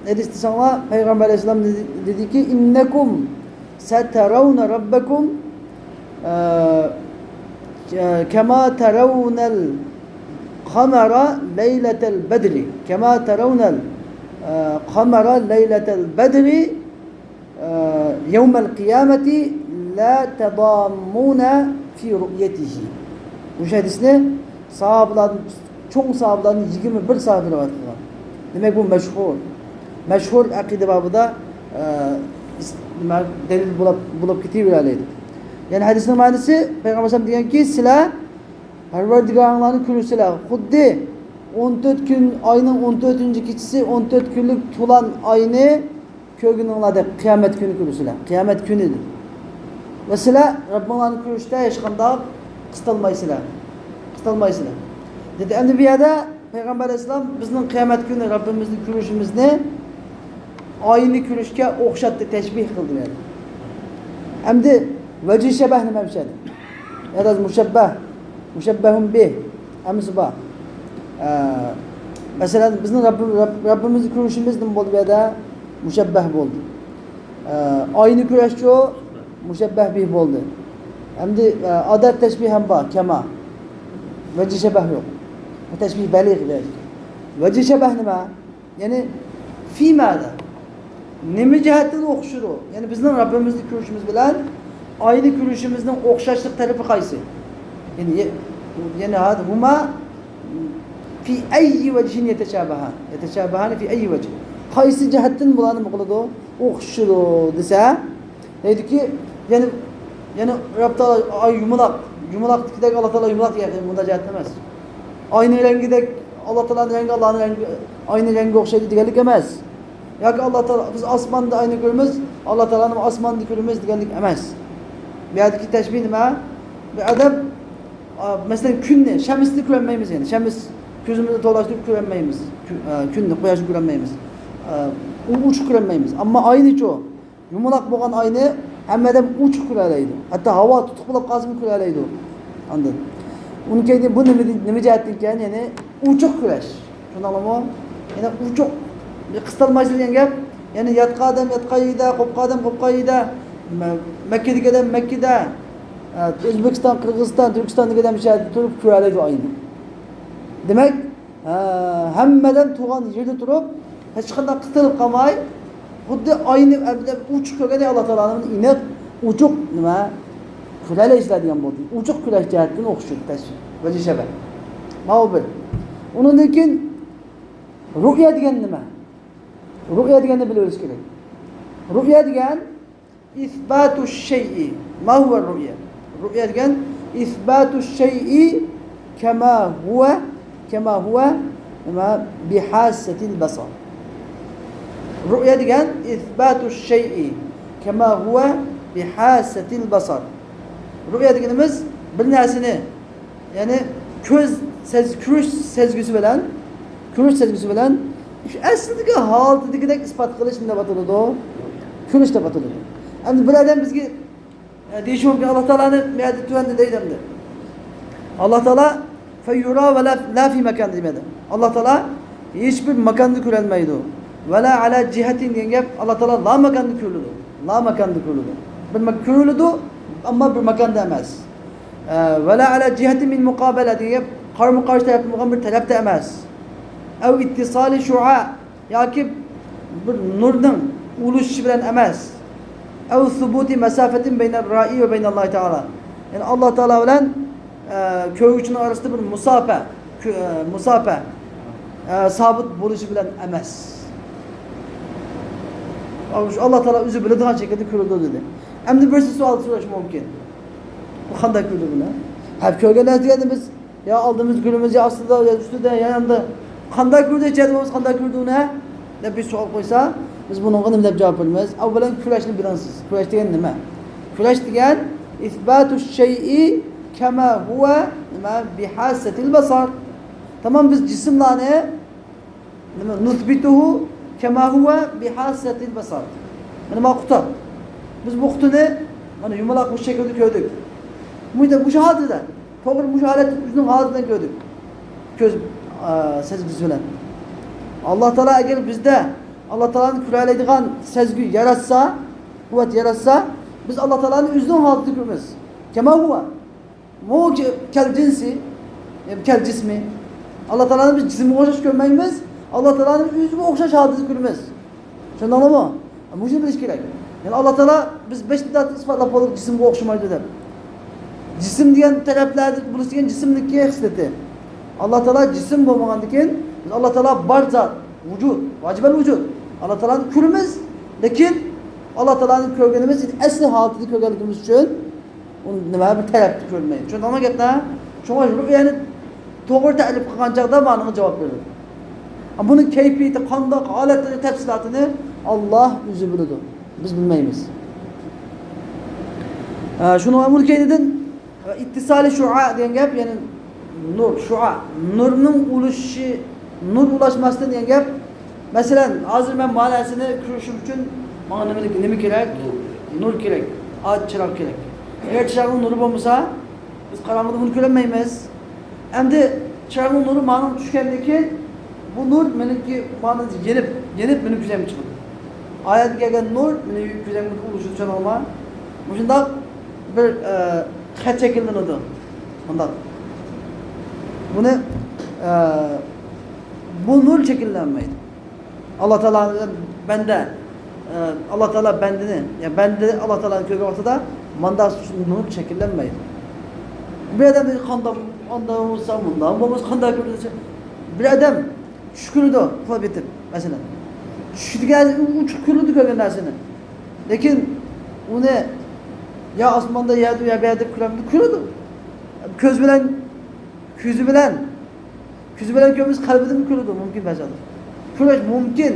ھەدىس دېسەڭلار، پەيغەمبەر ئەلەيھىسسالام دېدى-، دېدىكى، ئىننەكۇم سەتەرەۋنە رەببەكۇم، ئە، كەما تەرەۋنەل قەمەرە لەيلەتەل بەدرى، كەما تەرەۋنەل، ئە، قەمەرە لەيلەتەل بەدرى، ئە، يەۋمەل قىيامەتى لا تەداممۇنە فى رۇئيەتىھى. مۇشۇ ھەدىسنى ساھابىلاردىن، چوڭ ساھابىلاردىن يىگىرمە بىر ساھابە رىۋايەت قىلغان. دېمەك، بۇ مەشھۇر، مەشھۇر ئەقىدە بابىدا، ئە، ئىس-، نېمە، دەلىل بولاپ، بولۇپ كېتىۋېرەلەيدۇ. يەنى ھەدىسنىڭ مەنىسى، پەيغەمبەر ئەلەيھىسسالام دېگەنكى، سىلەر پەرۋەردىگارىڭلارنى كۆرىسىلەر، خۇددى ئون تۆت كۈن، ئاينىڭ ئون تۆتىنچى كېچىسى، ئون تۆت كۈنلۈك تولان ئاينى كۆرگىنىڭلاردەك قىيامەت كۈنى كۆرىسىلەر. قىيامەت كۈنى دېدى. ۋە سىلەر رەببىڭلارنى كۆرۈشتە ھېچقانداق قىستالمايسىلەر. قىستالمايسىلەر. دېدى. ئەمدى بۇ يەردە پەيغەمبەر ئەلەيھىسسالام بىزنىڭ قىيامەت كۈنى رەببىمىزنى كۆرۈشىمىزنى ئاينى كۆرۈشكە ئوخشاتتى، تەشبىھ قىلدى بۇ يەردە. ئەمدى ۋەجھى شەبەھ نېمە بۇ يەردە؟ يا دا مۇشەببەھ، مۇشەببەھۇن بىھ، ھەممىسى بار. ئە، مەسىلەن، بىزنىڭ رەببى-، رەب-، رەببىمىزنى كۆرۈشىمىز نېمە بولدى بۇ يەردە؟ مۇشەببەھ بولدى. ئە، ئاينى كۆرۈشچۇ؟ مۇشەببەھ بىھ بولدى. ئەمدى، ئە، ئادەت تەشبىھ ھەم بار، كەما. ۋەجھى شەبەھ يوق. بۇ تەشبىھ بەلىغ دەيدۇ. ۋەجھى شەبەھ نېمە؟ يەنى، فىمادا؟ نېمە جەھەتتىن ئوخشىدۇ؟ يەنى بىزنىڭ رەببىمىزنى كۆرۈشىمىز بىلەن ئاينى كۆرۈشىمىزنىڭ ئوخشاشلىق تەرىپى قايسى؟ يەنى، يە-، يەنى ھاد-، ھۇما فى ئەييى ۋەجھىن يەتەشابەھان. يەتەشابەھان فى ئەييى ۋەجھ. قايسى جەھەتتىن بۇلارنى نېمە قىلىدۇ؟ ئوخشىشىدۇ دېسە، دەيدۇكى، يەنى يەنى رەب تائالا ئاي يۇمىلاق، يۇمىلاقتىكىدەك ئاللا تائالا يۇمىلاق دېگەن مۇنداق جەھەتتە ئەمەس. ئاينىڭ رەڭگىدەك ئاللا تائالانىڭ رەڭگى ئاللانىڭ رەڭگى، ئاينىڭ رەڭگىگە ئوخشايدۇ دېگەنلىك ئەمەس. ياكى ئاللا تائالا، بىز ئاسماندا ئاينى كۆرىمىز، ئاللا تائالانى ئاسماندا كۆرىمىز دېگەنلىك ئەمەس. بۇ يەردىكى تەشبىھ نېمە؟ بىر ئادەم، ئا، مەسىلەن، كۈننى، شەمسنى كۆرەلمەيمىز، يەنى شەمس كۆزىمىزنى تولاشتۇرۇپ كۆرەلمەيمىز. كۈ-، ئا، كۈننى، قۇياشنى كۆرەلمەيمىز. ئا، ئۇ ئوچۇق كۆرەلمەيمىز. ئەمما ئاينىچۇ؟ يۇمىلاق بولغان ئاينى ھەممە ئادەم ئوچۇق كۆرەلەيدۇ. ھەتتا ھاۋا تۇتۇق بولۇپ قالسىمۇ كۆرەلەيدۇ. ئاندىن ئۇنىڭ كەينىدىن بۇ نېمە، نېمە جەھەتتىن ئىكەن؟ يەنى ئوچۇق كۈرەش. شۇنداقمۇ؟ يەنى ئوچۇق، بىر قىستالمايسىز دېگەن گەپ. يەنى ياتقان ئادەم ياتقان يېرىدە، قوپقان ئادەم قوپقان يېرىدە، مە-، مەككىدىكى ئادەم مەككىدە، ئە، ئۆزبېكىستان، قىرغىزىستان، تۈركىستاندىكى ئادەم شۇ يەردە تۇرۇپ كۆرەلەيدۇ ئاينى. دېمەك، ھە، ھەممە ئادەم تۇرغان يېرىدە تۇرۇپ، ھېچقانداق قىستىلىپ قالماي، خۇددى ئاينى ئوچۇق كۆرگەندەك ئاللا تائالانى ئېنىق، ئوچۇق نېمە؟ كۆرەلەيسىلەر دېگەن بولدى. ئوچۇق كۆرۈش جەھەتتىن ئوخشىدى تەش-، ۋەجھى شەبەھ. ماۋۇ بىر. ئۇنىڭدىن كېيىن رۇئيە دېگەن نېمە؟ رۇئيە دېگەننى بىلىۋېلىش كېرەك. رۇئيە دېگەن ئىسباتۇ شەيئى. ما ھۇۋە رۇئيە؟ رۇئيە دېگەن ئىسباتۇ شەيئى كەما ھۇۋە، كەما ھۇۋە نېمە؟ بىھاسەتىل بەسەر. رۇئيە دېگەن ئىسباتۇ شەيئى كەما ھۇۋە بىھاسەتىل بەسەر. رۇئيە دېگىنىمىز بىر نەرسىنى، يەنى كۆز سەز-، كۆرۈش سەزگۈسى بىلەن، كۆرۈش سەزگۈسى بىلەن شۇ ئەسلىدىكى ھالىتىدىكىدەك ئىسپات قىلىش نېمە دەپ ئاتىلىدۇ؟ كۆرۈش دەپ ئاتىلىدۇ. ئەمدى بىر ئادەم بىزگە، ئە، دېيىشى مۇمكىن، ئاللا تائالانى بۇ يەردە تۆۋەندە دەيدۇ ئەمدى. ئاللا تائالا فەيۇرا ۋە لا، لا فى مەكان دېمەيدۇ. ئاللا تائالا ھېچبىر ماكاندا كۆرۈلمەيدۇ. ۋە لا ئەلا جىھەتىن دېگەن گەپ، ئاللا تائالا لا ماكاندا كۆرۈلىدۇ. لا ماكاندا كۆرۈلىدۇ. بىر ما-، كۆرۈلىدۇ، ئەمما بىر ماكاندا ئەمەس. ئە، ۋە لا ئەلا جىھەتى مىن مۇقابەلە دېگەن گەپ، قارىمۇ قارشى تەرەپتە بولغان بىر تەرەپتە ئەمەس. ئەۋ ئىتتىسالى شۇئا، ياكى بىر نۇرنىڭ ئۇلىشىشى بىلەن ئەمەس. ئەۋ سۇبۇتى مەسافەتىن بەينەر رائى ۋە بەينەللاھى تائالا. يەنى ئاللا تائالا بىلەن، ئە، كۆرگۈچىنىڭ ئارىسىدا بىر مۇساپە، كۆ-، ئە، مۇساپە، ئە، سابىت بولۇشى بىلەن ئەمەس. ئاللا تائالا ئۆزى بىلىدىغان شەكىلدە كۆرۈلىدۇ دېدى. ئەمدى بىرسى سوئال سوراشى مۇمكىن. بۇ قانداق كۆردى بۇنى؟ ھە، كۆرگەن نەرسە دېگەندە بىز يا ئالدىمىزدا كۆرىمىز، يا ئاستىدا، يا ئۈستىدە، يا ياندا. قانداق كۆردى، ئىچەردە بولمىسا قانداق كۆردى ئۇنى؟ دەپ بىر سوئال قويسا، بىز بۇنىڭغا نېمە دەپ جاۋاب بېرىمىز؟ ئەۋۋەلەن كۆرۈشنى بىلىڭ سىز. كۆرۈش دېگەن نېمە؟ كۆرۈش دېگەن ئىسباتۇ شەيئى كەما ھۇۋە نېمە؟ بىھاسەتىل بەسەر. تامام، بىز جىسىملارنى نېمە؟ نۇسبىتۇھۇ كەما ھۇۋە بىھاسەتىل بەسەر. مانا، مانا قۇتا. بىز بۇ قۇتىنى، مانا، يۇمىلاق بۇ شەكىلدە كۆردۇك. مۇشۇ، مۇشۇ ھالىتىدە، توغرا مۇشۇ ھالەتتە ئۆزىنىڭ ھالىتىدە كۆردۇك. كۆز، ئا، سەزگۈسى بىلەن. ئاللا تائالا ئەگەر بىزدە ئاللا تائالانى كۆرەلەيدىغان سەزگۈ ياراتسا، قۇۋۋەت ياراتسا، بىز ئاللا تائالانى ئۆزىنىڭ ھالىتىدە كۆرىمىز. كەما ھۇۋە. مو كەل جىنسى، يەنى كەل جىسمى. ئاللا تائالانى بىز جىسىمغا ئوخشاش كۆرمەيمىز. ئاللا تائالانى ئۆزىگە ئوخشاش ھالىتىدە كۆرىمىز. چۈشەندىڭلارمۇ؟ مۇشۇنى بىلىش كېرەك. يەنى ئاللا تائالا، بىز بەش مىددەتنى ئىسپاتلاپ بولدۇق، جىسىمغا ئوخشىمايدۇ دەپ. جىسىم دېگەن تەرەپلەردە بولۇش دېگەن جىسىمنىڭكى خىسلىتى. ئاللا تائالا جىسىم بولمىغاندىن كېيىن، بىز ئاللا تائالا بار زات، ۋۇجۇد، ۋاجىبەل ۋۇجۇد. ئاللا تائالانى كۆرىمىز، لېكىن ئاللا تائالانى كۆرگىنىمىز ئەسلى ھالىتىدە كۆرگەنلىكىمىز ئۈچۈن، ئۇ نېمە بىر تەرەپتە كۆرمەيدۇ. چۈشەندىڭمۇ گەپنى؟ شۇڭا رۇئيەنى توغرا تەرىپ قىلغان چاغدا مانىڭغا جاۋاب بېرىدۇ. بۇنىڭ كەيپىيىتى قانداق، ھالەتلىرى، تەپسىلاتىنى ئاللا ئۆزى بىلىدۇ. بىز بىلمەيمىز. ھە، شۇنىڭ ئۇنىڭ كەينىدىن ئىتتىسالى شۇئا دېگەن گەپ، يەنى نۇر، شۇئا، نۇرنىڭ ئۇلىشىشى، نۇر ئۇلاشماسلىقى دېگەن گەپ. مەسىلەن، ھازىر مەن مانا نەرسىنى كۆرۈشۈم ئۈچۈن ماڭا نېمە، نېمە كېرەك؟ نۇر كېرەك. ئايەت چىراغ كېرەك. ئەگەر چىراغنىڭ نۇرى بولمىسا، بىز قاراڭغۇدا بۇنى كۆرەلمەيمىز. ئەمدى چىراغنىڭ نۇرى ماڭا چۈشكەندىن كېيىن، بۇ نۇر مېنىڭكى مانا يېنىپ، يېنىپ مېنىڭ كۆزۈمگە چىقىدۇ. ئايەتتە كەلگەن نۇر مېنىڭ كۆزۈمگە ئۇلىشىدۇ، چۈشەندىڭلارمۇ؟ مۇشۇنداق بىر، ئە، خەت شەكىللىنىدۇ. مۇنداق. بۇنى، ئە، بۇ نۇر شەكىللەنمەيدۇ. ئاللا تائالا بىلەن بەندە، ئە، ئاللا تائالا بەندىنى، يا بەندە ئاللا تائالانى كۆرگەن ۋاقتىدا ماندا نۇر شەكىللەنمەيدۇ. بۇ يەردە بىر قانداق، ئانداق بولسا، مۇنداق بولمىسا، قانداق كۆرۈنسە، بىر ئادەم چۈش كۆرىدۇ، ئۇخلاپ يېتىپ، مەسىلەن. چۈشىدىكى ئۇچۇق كۆرىدۇ كۆرگەن نەرسىنى. لېكىن ئۇنى يا ئاسماندا، يەردە، يا بۇ يەردە كۆرەمدۇ؟ كۆرىدۇ. كۆز بىلەن، كۆزى بىلەن، كۆزى بىلەن كۆرمىسە، قەلبىدىنمۇ كۆرىدۇ، مۇمكىن بەزىدە. كۆرۈش مۇمكىن.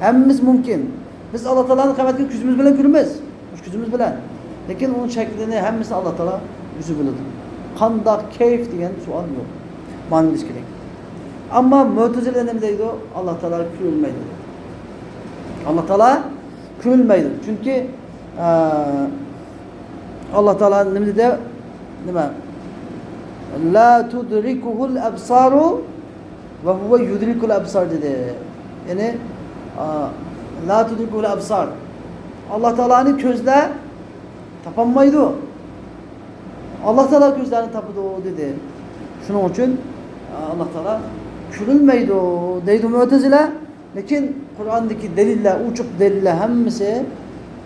ھەممىسى مۇمكىن. بىز ئاللا تائالانى قىيامەت كۈنى كۆزىمىز بىلەن كۆرىمىز. مۇشۇ كۆزىمىز بىلەن. لېكىن ئۇنىڭ شەكلىنى ھەممىسىنى ئاللا تائالا ئۆزى بىلىدۇ. قانداق، كەيف دېگەن سوئال يوق. مانا بىلىش كېرەك. ئەمما مۆتەزىلە نېمە دەيدۇ؟ ئاللا تائالا كۆرۈلمەيدۇ. ئاللا تائالا كۆرۈلمەيدۇ. چۈنكى، ئە، ئاللا تائالا نېمە دېدى؟ نېمە؟ لا تدركه الأبصار وهو يدرك الأبصار دېدى. يەنى، ئا، لا تدركه الأبصار. ئاللا تائالانى كۆزلەر تاپالمايدۇ. ئاللا تائالا كۆزلەرنى تاپىدۇ دېدى. شۇنىڭ ئۈچۈن، ئا، ئاللا تائالا كۆرۈلمەيدۇ دەيدۇ مۆتەزىلە. لېكىن قۇرئاندىكى دەلىللەر، ئوچۇق دەلىللەر ھەممىسى،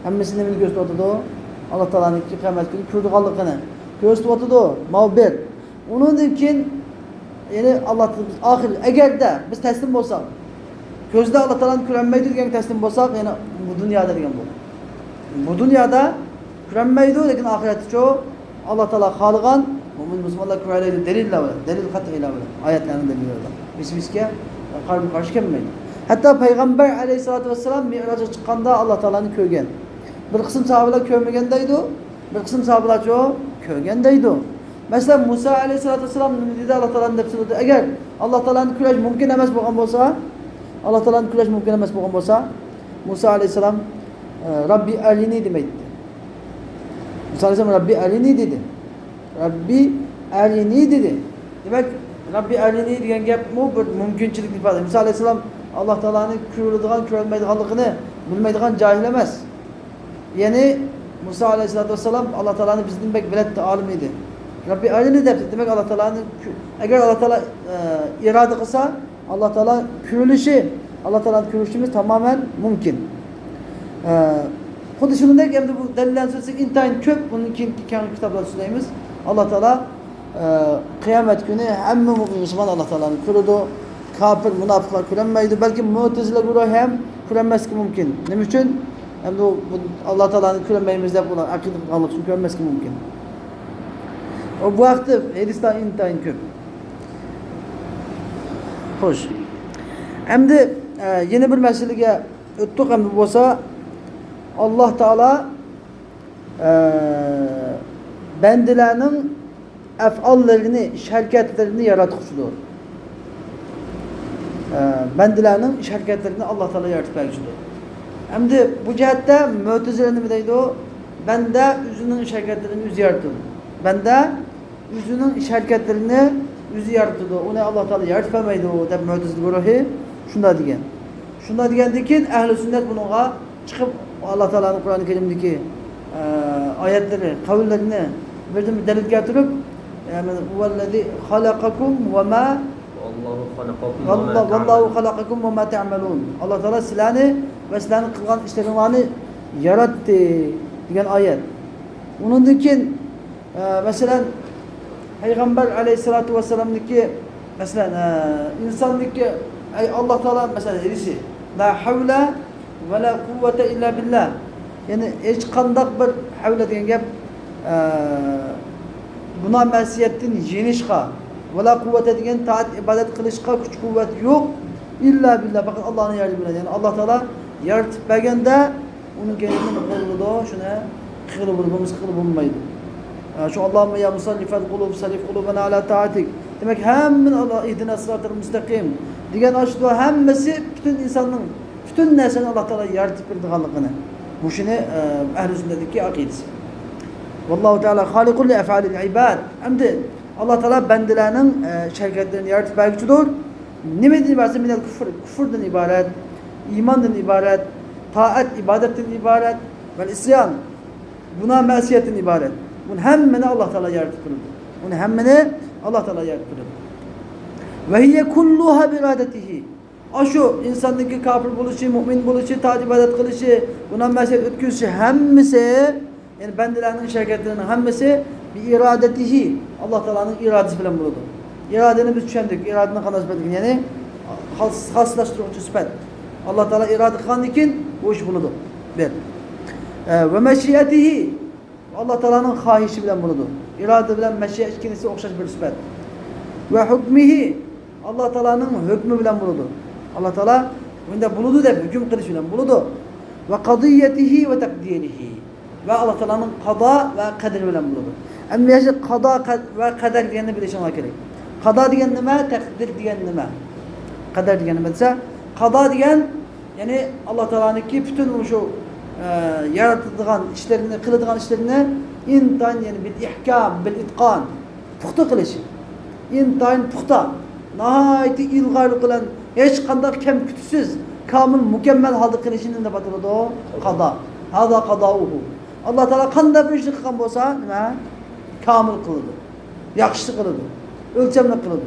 ھەممىسى نېمىنى كۆرسىتىۋاتىدۇ؟ ئاللا تائالانىڭكى قىيامەت كۈنى كۆرىدىغانلىقىنى كۆرسىتىۋاتىدۇ. ماۋۇ بىر. ئۇنىڭدىن كېيىن، يەنى ئاللا تائالا ئاخىر، ئەگەردە بىز تەسلىم بولساق، كۆزدە ئاللا تائالانى كۆرەلمەيدۇ دېگەنگە تەسلىم بولساق، يەنى بۇ دۇنيادا دېگەن بۇ. بۇ دۇنيادا كۆرەلمەيدۇ، لېكىن ئاخىرەتتىچۇ؟ ئاللا تائالا خالىغان مۆمىن مۇسۇلمانلار كۆرەلەيدۇ، دەلىللەر بىلەن، دەلىل قەتئىيلەر بىلەن، ئايەتلەرنىڭ دەلىللىرى بىلەن. بىرسى بىرسىگە قارىمۇ قارشى كەلمەيدۇ. ھەتتا پەيغەمبەر ئەلەيھىسسالاتۇ ۋەسسالام مىئراجغا چىققاندا ئاللا تائالانى كۆرگەن. بىر قىسىم ساھابىلەر كۆرمىگەن دەيدۇ، بىر قىسىم ساھابىلەرچۇ؟ كۆرگەن دەيدۇ. مەسىلەن، مۇسا ئەلەيھىسسالاتۇ ۋەسسالام نېمە دېدى؟ ئاللا تائالانى دەپ سورىدى. ئەگەر ئاللا تائالانى كۆرۈش مۇمكىن ئەمەس بولغان بولسا، ئاللا تائالانى كۆرۈش مۇمكىن ئەمەس بولغان بولسا، مۇسا ئەلەيھىسسالام، ئە، رەببى ئەرىنى دېمەيتتى. مۇسا ئەلەيھىسسالام رەببى ئەرىنى دېدى. رەببى ئەرىنى دېدى. دېمەك، رەببى ئەرىنى دېگەن گەپمۇ بىر مۇمكىنچىلىكنى ئىپادىلەيدۇ. مۇسا ئەلەيھىسسالام ئاللا تائالانى كۆرىدىغان، كۆرەلمەيدىغانلىقىنى بىلمەيدىغان جاھىل ئەمەس. يەنى مۇسا ئەلەيھىسسالاتۇ ۋەسسالام ئاللا تائالانى بىزدىن بەك بىلەتتى، ئالىم ئىدى. رەببى ئەرىنى دەپتۇ. دېمەك، ئاللا تائالانى كۆ-، ئەگەر ئاللا تائالا، ئە، ئىرادە قىلسا، ئاللا تائالا كۆرۈلۈشى، ئاللا تائالانى كۆرۈشىمىز تامامەن مۇمكىن. ئە، خۇددى شۇنىڭدەك ئەمدى بۇ دەلىللەرنى سۆزلىسەك ئىنتايىن كۆپ، بۇنىڭ كېيىنكى كەڭرى كىتابلاردا سۆزلەيمىز. ئاللا تائالا، ئە، قىيامەت كۈنى ھەممە مۇسۇلمان ئاللا تائالانى كۆرىدۇ. كاپىر، مۇناپىقلار كۆرەلمەيدۇ. بەلكى مۆتەزىلە گۇرۇھى ھەم كۆرەلمەسلىكى مۇمكىن. نېمە ئۈچۈن؟ ئەمدى بۇ، بۇ ئاللا تائالانى كۆرەلمەيمىز دەپ ئۇلار ئەقىدە قىلغانلىقى ئۈچۈن كۆرەلمەسلىكى مۇمكىن. ئۇ بۇ ھەقتە ھەدىسلەر ئىنتايىن كۆپ. خوش. ئەمدى، ئە، يەنە بىر مەسىلىگە ئۆتتۇق. ئەمدى بولسا ئاللا تائالا، ئە، بەندىلەرنىڭ ئەفئاللىرىنى، ئىش ھەرىكەتلىرىنى ياراتقۇچىدۇر. ئە، بەندىلەرنىڭ ئىش ھەرىكەتلىرىنى ئاللا تائالا يارىتىپ بەرگۈچىدۇر. ئەمدى بۇ جەھەتتە مۆتەزىلە نېمە دەيدۇ؟ بەندە ئۆزىنىڭ ئىش ھەرىكەتلىرىنى ئۆزى يارىتىدۇ. بەندە ئۆزىنىڭ ئىش ھەرىكەتلىرىنى ئۆزى يارىتىدۇ. ئۇنى ئاللا تائالا يارىتىپ بەرمەيدۇ دەپ مۆتەزىلە گۇرۇھى شۇنداق دېگەن. شۇنداق دېگەندىن كېيىن ئەھلى سۈننەت بۇنىڭغا چىقىپ، ئاللا تائالانىڭ قۇرئان كەرىمدىكى، ئە، ئايەتلىرى، قەۋللىرىنى بىردىن بىر دەلىل كەلتۈرۈپ، يەنى، «ھۇۋەللەزى خەلەقەكۇم ۋە مە، ۋەللاھۇ خەلەقەكۇم ۋە مە، ۋەللا-، ۋەللاھۇ تەئمەلۇن.» خەلەقەكۇم ۋە مە تەئمەلۇن. ئاللا تائالا سىلەرنى ۋە سىلەرنىڭ قىلغان ئىشلىرىڭلارنى ياراتتى دېگەن ئايەت. ئۇنىڭدىن كېيىن ئە، مەسىلەن، پەيغەمبەر ئەلەيھىسسالاتۇ ۋەسسالامنىڭكى، مەسىلەن، ئە، ئىنساننىڭكى، ئەي ئاللا تائالا، مەسىلەن، ھەدىسى، «لا ھەۋلە ۋە لا قۇۋۋەتە ئىللا بىللا.» يەنى ھېچقانداق بىر ھەۋلە دېگەن گەپ، ئە، گۇناھ مەسىيەتتىن يېنىشقا، ۋە لا قۇۋۋەتە دېگەن تائەت ئىبادەت قىلىشقا كۈچ قۇۋۋەت يوق، ئىللا بىللا، پەقەت ئاللانىڭ ياردىمى بىلەن. يەنى ئاللا تائالا يارىتىپ بەرگەندە، ئۇنىڭ كەينىدىن نېمە قىلغىلى بولىدۇ؟ شۇنى قىلغىلى بولىدۇ، بولمىسا قىلغىلى بولمايدۇ. ئە، شۇ، «ئاللاھۇممە يا مۇسەررىفەل قۇلۇب، سەررىف قۇلۇبەنا ئەلا تائەتىك.» دېمەك، ھەممىنى ئاللا، «ئىھدىنەس سىراتەل مۇستەقىم» دېگەن ئاشۇ دۇئا ھەممىسى پۈتۈن ئىنساننىڭ، پۈتۈن نەرسىنى ئاللا تائالا يارىتىپ بېرىدىغانلىقىنى. مۇشۇنى، ئە، ئەھلى سۈننەتنىڭكى ئەقىدىسى. ۋەللاھۇ تائالا خالىقۇن لىئەفئالىل ئىباد. ئەمدى ئاللا تائالا بەندىلەرنىڭ، ئە، ئىش ھەرىكەتلىرىنى يارىتىپ بەرگۈچىدۇر. نېمىدىن ئىبارەت؟ مىنەل كۇفر، كۇفۇردىن ئىبارەت، ئىماندىن ئىبارەت، تائەت، ئىبادەتتىن ئىبارەت، ۋەل ئىسيان، گۇناھ مەسىيەتتىن ئىبارەت. بۇنى ھەممىنى ئاللا تائالا يارىتىپ بېرىدۇ. بۇنى ھەممىنى ئاللا تائالا يارىتىپ بېرىدۇ. ۋە ھىيە كۇللۇھا بىئىرادەتىھى. ئاشۇ ئىنساننىڭكى كاپىر بولۇشى، مۇئمىن بولۇشى، تائەت ئىبادەت قىلىشى، گۇناھ مەسىيەت ئۆتكۈزۈشى ھەممىسى، يەنى بەندىلەرنىڭ ئىش ھەرىكەتلىرىنىڭ ھەممىسى بىئىرادەتىھى، ئاللا تائالانىڭ ئىرادىسى بىلەن بولىدۇ. ئىرادىنى بىز چۈشەندۇق، ئىرادىنىڭ قانداق سۈپەت ئىكەنلىكىنى، يەنى خاس-، خاسلاشتۇرغۇچى سۈپەت. ئاللا تائالا ئىرادە قىلغاندىن كېيىن بۇ ئىش بولىدۇ. بىر. ئە، ۋە مەشىئەتىھى، ئاللا تائالانىڭ خاھىشى بىلەن بولىدۇ. ئىرادە بىلەن مەشىئە ئىككىلىسى ئوخشاش بىر سۈپەت. ۋە ھۇكمىھى، ئاللا تائالانىڭ ھۆكمى بىلەن بولىدۇ. ئاللا تائالا بۇنداق بولىدۇ دەپ ھۆكۈم قىلىش بىلەن بولىدۇ. ۋە قەزىييەتىھى ۋە تەقدىرىھى، ۋە ئاللا تائالانىڭ قازا ۋە قەدىرى بىلەن بولىدۇ. ئەمدى يەنە قازا قە-، ۋە قەدەر دېگەننى بىلىشىڭلار كېرەك. قازا دېگەن نېمە؟ تەقدىر دېگەن نېمە؟ قەدەر دېگەن نېمە دېسە، قازا دېگەن، يەنى ئاللا تائالانىڭكى پۈتۈن مۇشۇ، ئە، يارىتىدىغان ئىشلىرىنى، قىلىدىغان ئىشلىرىنى ئىنتايىن، يەنى بىل ئىھكام، بىل ئىتقان، پۇختا قىلىش. ئىنتايىن پۇختا، ناھايىتى ئىلغارلىق بىلەن، ھېچقانداق كەم-كۈتۈكسىز، كامىل، مۇكەممەل ھالدا قىلىشىنى نېمە دەپ ئاتىلىدۇ؟ قازا. ھازا قازاؤھۇ. ئاللا تائالا قانداق بىر ئىشنى قىلغان بولسا، نېمە؟ كامىل قىلىدۇ. ياخشى قىلىدۇ. ئۆلچەملىك قىلىدۇ.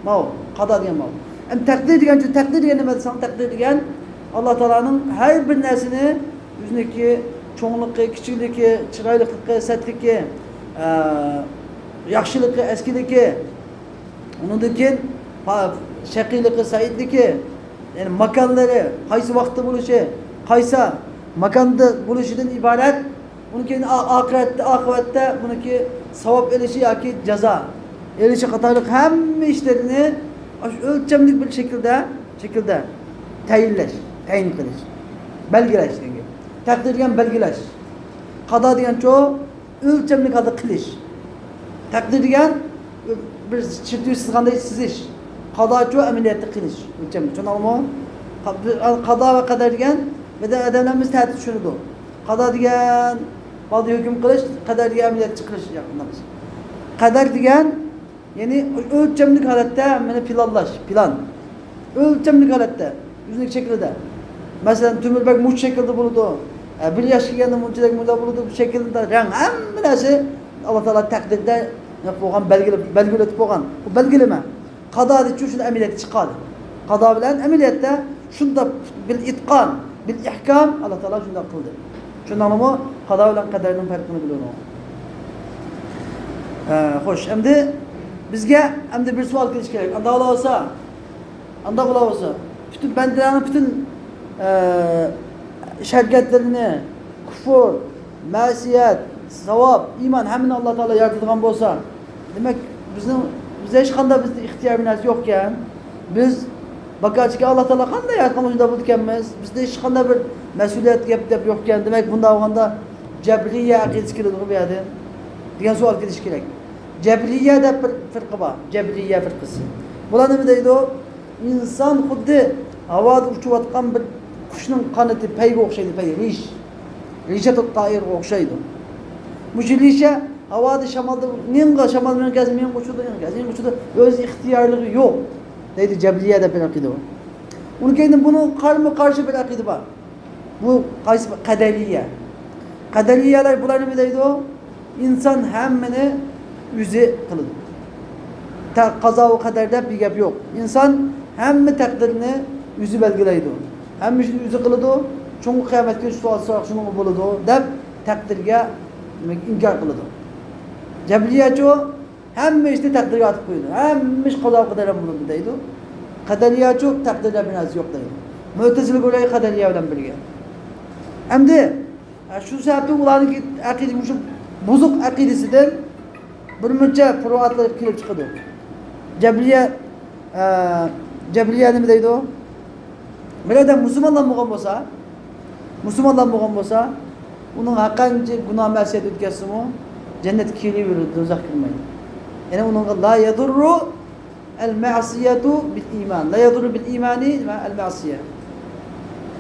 ماۋۇ، قازا دېگەن ماۋۇ. ئەمدى تەقدىر دېگەنچۇ، تەقدىر دېگەن نېمە دېسەڭ، تەقدىر دېگەن ئاللا تائالانىڭ ھەر بىر نەرسىنى ئۆزىنىڭكى چوڭلۇقى، كىچىكلىكى، چىرايلىقلىقى، سەتلىكى، ئە، ياخشىلىقى، ئەسكىلىكى، ئۇنىڭدىن كېيىن پا-، شەقىيلىقى، سەئىدلىكى، يەنى ماكانلىرى، قايسى ۋاقىتتا بولۇشى، قايسى ماكاندا بولۇشىدىن ئىبارەت. ئۇنىڭ كېيىن ئا-، ئاخىرەتتە، ئاقىۋەتتە بۇنىڭكى ساۋاب ئېلىشى ياكى جازا ئېلىشى قاتارلىق ھەممە ئىشلىرىنى ئاشۇ ئۆلچەملىك بىر شەكىلدە، شەكىلدە تەيىنلەش، تەيىن قىلىش، بەلگىلەش دېگەن گەپ. تەقدىر دېگەن بەلگىلەش. قازا دېگەنچۇ ئۆلچەملىك ھالدا قىلىش. تەقدىر دېگەن بىر چىرتىۋ سىزغاندەك سىزىش. قازاچۇ ئەمەلىيەتتە قىلىش. ئۆلچەملىك. چۈشەندىڭلارمۇ؟ قا-، قازا ۋە قەدەر دېگەن بىردەم ئادەملەرمىز تەتۈر چۈشىنىدۇ. قازا دېگەن بالدا ھۆكۈم قىلىش، قەدەر دېگەن ئەمەلىيەتتە چىقىرىش. قەدەر دېگەن، يەنى ئۆلچەملىك ھالەتتە ھەممىنى پىلانلاش، پىلان. ئۆلچەملىك ھالەتتە، ئۆزىنىڭ شەكلىدە. مەسىلەن، تۆمۈر بەگ مۇشۇ شەكىلدە بولىدۇ. ئە، بىر ياشقا كەلگەندە مۇنچىدەك مۇنچە بولىدۇ، بۇ شەكىلدە رەڭ، ھەممە نەرسە ئاللا تائالا تەقدىردە نېمە بولغان، بەلگىلەپ، بەلگىلىتىپ قويغان. بۇ بەلگىلىمە. قازا دېچۇ شۇنى ئەمەلىيەتكە چىقارىدۇ. قازا بىلەن ئەمەلىيەتتە شۇنداق بىل ئىتقان، بىل ئىھكام ئاللا تائالا شۇنداق قىلدى. شۇنداقمۇ؟ قازا بىلەن قەدەرنىڭ پەرقىنى بىلىدۇ. ئە، خوش، ئەمدى بىزگە ئەمدى بىر سوئال كېلىشى كېرەك. ئانداق بولسا، ئانداق بولسا، پۈتۈن بەندىلەرنىڭ پۈتۈن، ئە، شەركەتلىرىنى، كۇفۇر، مەسىيەت، ساۋاب، ئىمان ھەممىنى ئاللا تائالا يارىتىدىغان بولسا، دېمەك، بىزنىڭ، بىزدە ھېچقانداق بىزدە ئىختىيار بىر نەرسە يوقكەن. بىز باكاچىكى ئاللا تائالا قانداق ياراتقان شۇنداق بولىدىكەنمىز. بىزدە ھېچقانداق بىر مەسئۇلىيەت گەپ، گەپ يوقكەن. دېمەك، بۇنداق بولغاندا جەبرىيە ئەقىدىسى كېلىدىغۇ بۇ يەردىن دېگەن سوئال كېلىشى كېرەك. جەبرىيە دەپ بىر فىرقە بار. جەبرىيە فىرقىسى. بۇلار نېمە دەيدۇ؟ ئىنسان خۇددى ھاۋادا ئۇچۇۋاتقان بىر قۇشنىڭ قانىتى، پەيگە ئوخشايدۇ، پەي، رىش. رىشەتۇت تائىرغا ئوخشايدۇ. مۇشۇ رىشە ھاۋادا شامالدا، مېڭىغا شامال مېڭىپ كەلسە، مېڭىپ ئۇچىدۇ، مېڭىپ كەلسە، مېڭىپ ئۇچىدۇ. ئۆز ئىختىيارلىقى يوق، دەيدۇ جەبرىيە دەپ بىر ئەقىدە بار. ئۇنىڭ كەينىدىن بۇنىڭ قارىمۇ قارشى بىر ئەقىدە بار. بۇ قايسى؟ قەدەرىيە. قەدەرىيەلەر بۇلار نېمە دەيدۇ؟ ئىنسان ھەممىنى ئۆزى قىلىدۇ. تە-، قازا ۋە قەدەر دەپ بىر گەپ يوق. ئىنسان ھەممە تەقدىرنى ئۆزى بەلگىلەيدۇ. ھەممە ئىشنى ئۆزى قىلىدۇ. چوڭ قىيامەت كۈنى سوئال سوراق شۇنىڭغا بولىدۇ دەپ تەقدىرگە ئىنكار قىلىدۇ. جەبرىيەچۇ ھەممە ئىشنى تەقدىرگە ئاتىپ قويىدۇ. ھەممە ئىش قازا قەدەر بىلەن بولىدۇ دەيدۇ. قەدەرىيەچۇ تەقدىردە بىر نەرسە يوق دەيدۇ. مۆتەزىلە گۇرۇھى قەدەرىيە بىلەن بىرگە. ئەمدى، ئە، شۇ سەۋەبتىن ئۇلارنىڭكى ئەقىدە، مۇشۇ بۇزۇق ئەقىدىسىدىن بىر مۇنچە پۇرۇئاتلار كېلىپ چىقىدۇ. جەبرىيە، ئە، جەبرىيە نېمە دەيدۇ؟ بىر ئادەم مۇسۇلمانلار بولغان بولسا، مۇسۇلمانلار بولغان بولسا، ئۇنىڭ ھەرقانچە گۇناھ مەسىيەت ئۆتكەزسىمۇ، جەننەتكە كىرىۋېرىدۇ، دوزاخقا كىرمەيدۇ. يەنى ئۇنىڭغا لا يەدۇررۇ ئەل مەسىيەتۇ بىل ئىمان. لا يەدۇررۇ بىل ئىمانى مەئەل مەسىيە.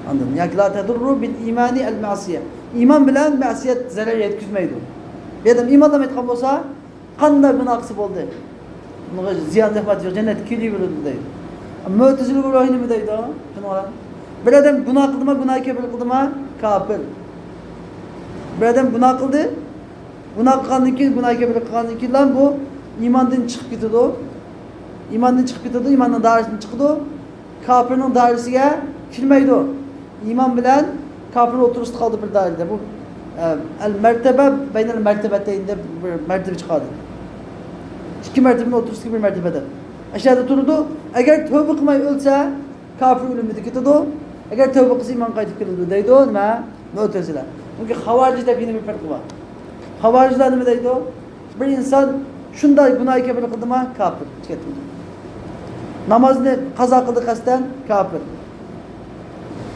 ئاندىن ياكى لا تەدۇررۇ بىل ئىمانى ئەل مەسىيە. ئىمان بىلەن مەسىيەت زەرەر يەتكۈزمەيدۇ. بىر ئادەم ئىمانلىمايدىغان بولسا، قانداق گۇناھ قىلسا بولدى؟ ئۇنىڭغا زىيان زەخمەت يوق، جەننەتكە كىرىۋېرىدۇ دەيدۇ. مۆتەزىلە گۇرۇھى نېمە دەيدۇ؟ شۇنىڭغا بىر ئادەم گۇناھ قىلدىما، گۇناھ كەبىر قىلدىما، كاپىر. بىر ئادەم گۇناھ قىلدى، گۇناھ قىلغاندىن كېيىن، گۇناھ كەبىر قىلغاندىن كېيىنلا بۇ ئىماندىن چىقىپ كېتىدۇ. ئىماندىن چىقىپ كېتىدۇ، ئىماننىڭ دائىرىسىدىن چىقىدۇ. كاپىرنىڭ دائىرىسىگە كىرمەيدۇ. ئىمان بىلەن كاپىر ئوتتۇرىسىدا قالدى بىر دائىرىدە. بۇ، ئە، ئەل مەرتەبە بەينەل مەرتەبەتەين دەپ بىر مەرتەبە چىقاردى. ئىككى مەرتەبىنىڭ ئوتتۇرىسىدىكى بىر مەرتەبە دەپ. ئەشەدە تۇرىدۇ. ئەگەر تەۋبە قىلماي ئۆلسە، كاپىر ئۆلۈمىدە كېتىدۇ. ئەگەر تەۋبە قىلسا، ئىمان قايتىپ كېلىدۇ دەيدۇ. نېمە؟ مۆتەزىلە. چۈنكى خاۋارىج دەپ يەنە بىر پىرقە بار. خاۋارىجلار نېمە دەيدۇ؟ بىر ئىنسان شۇنداق گۇناھ كەبىرە قىلدىما، كاپىر، چىقىۋەتتى. نامازنى قازا قىلدى قەستەن، كاپىر،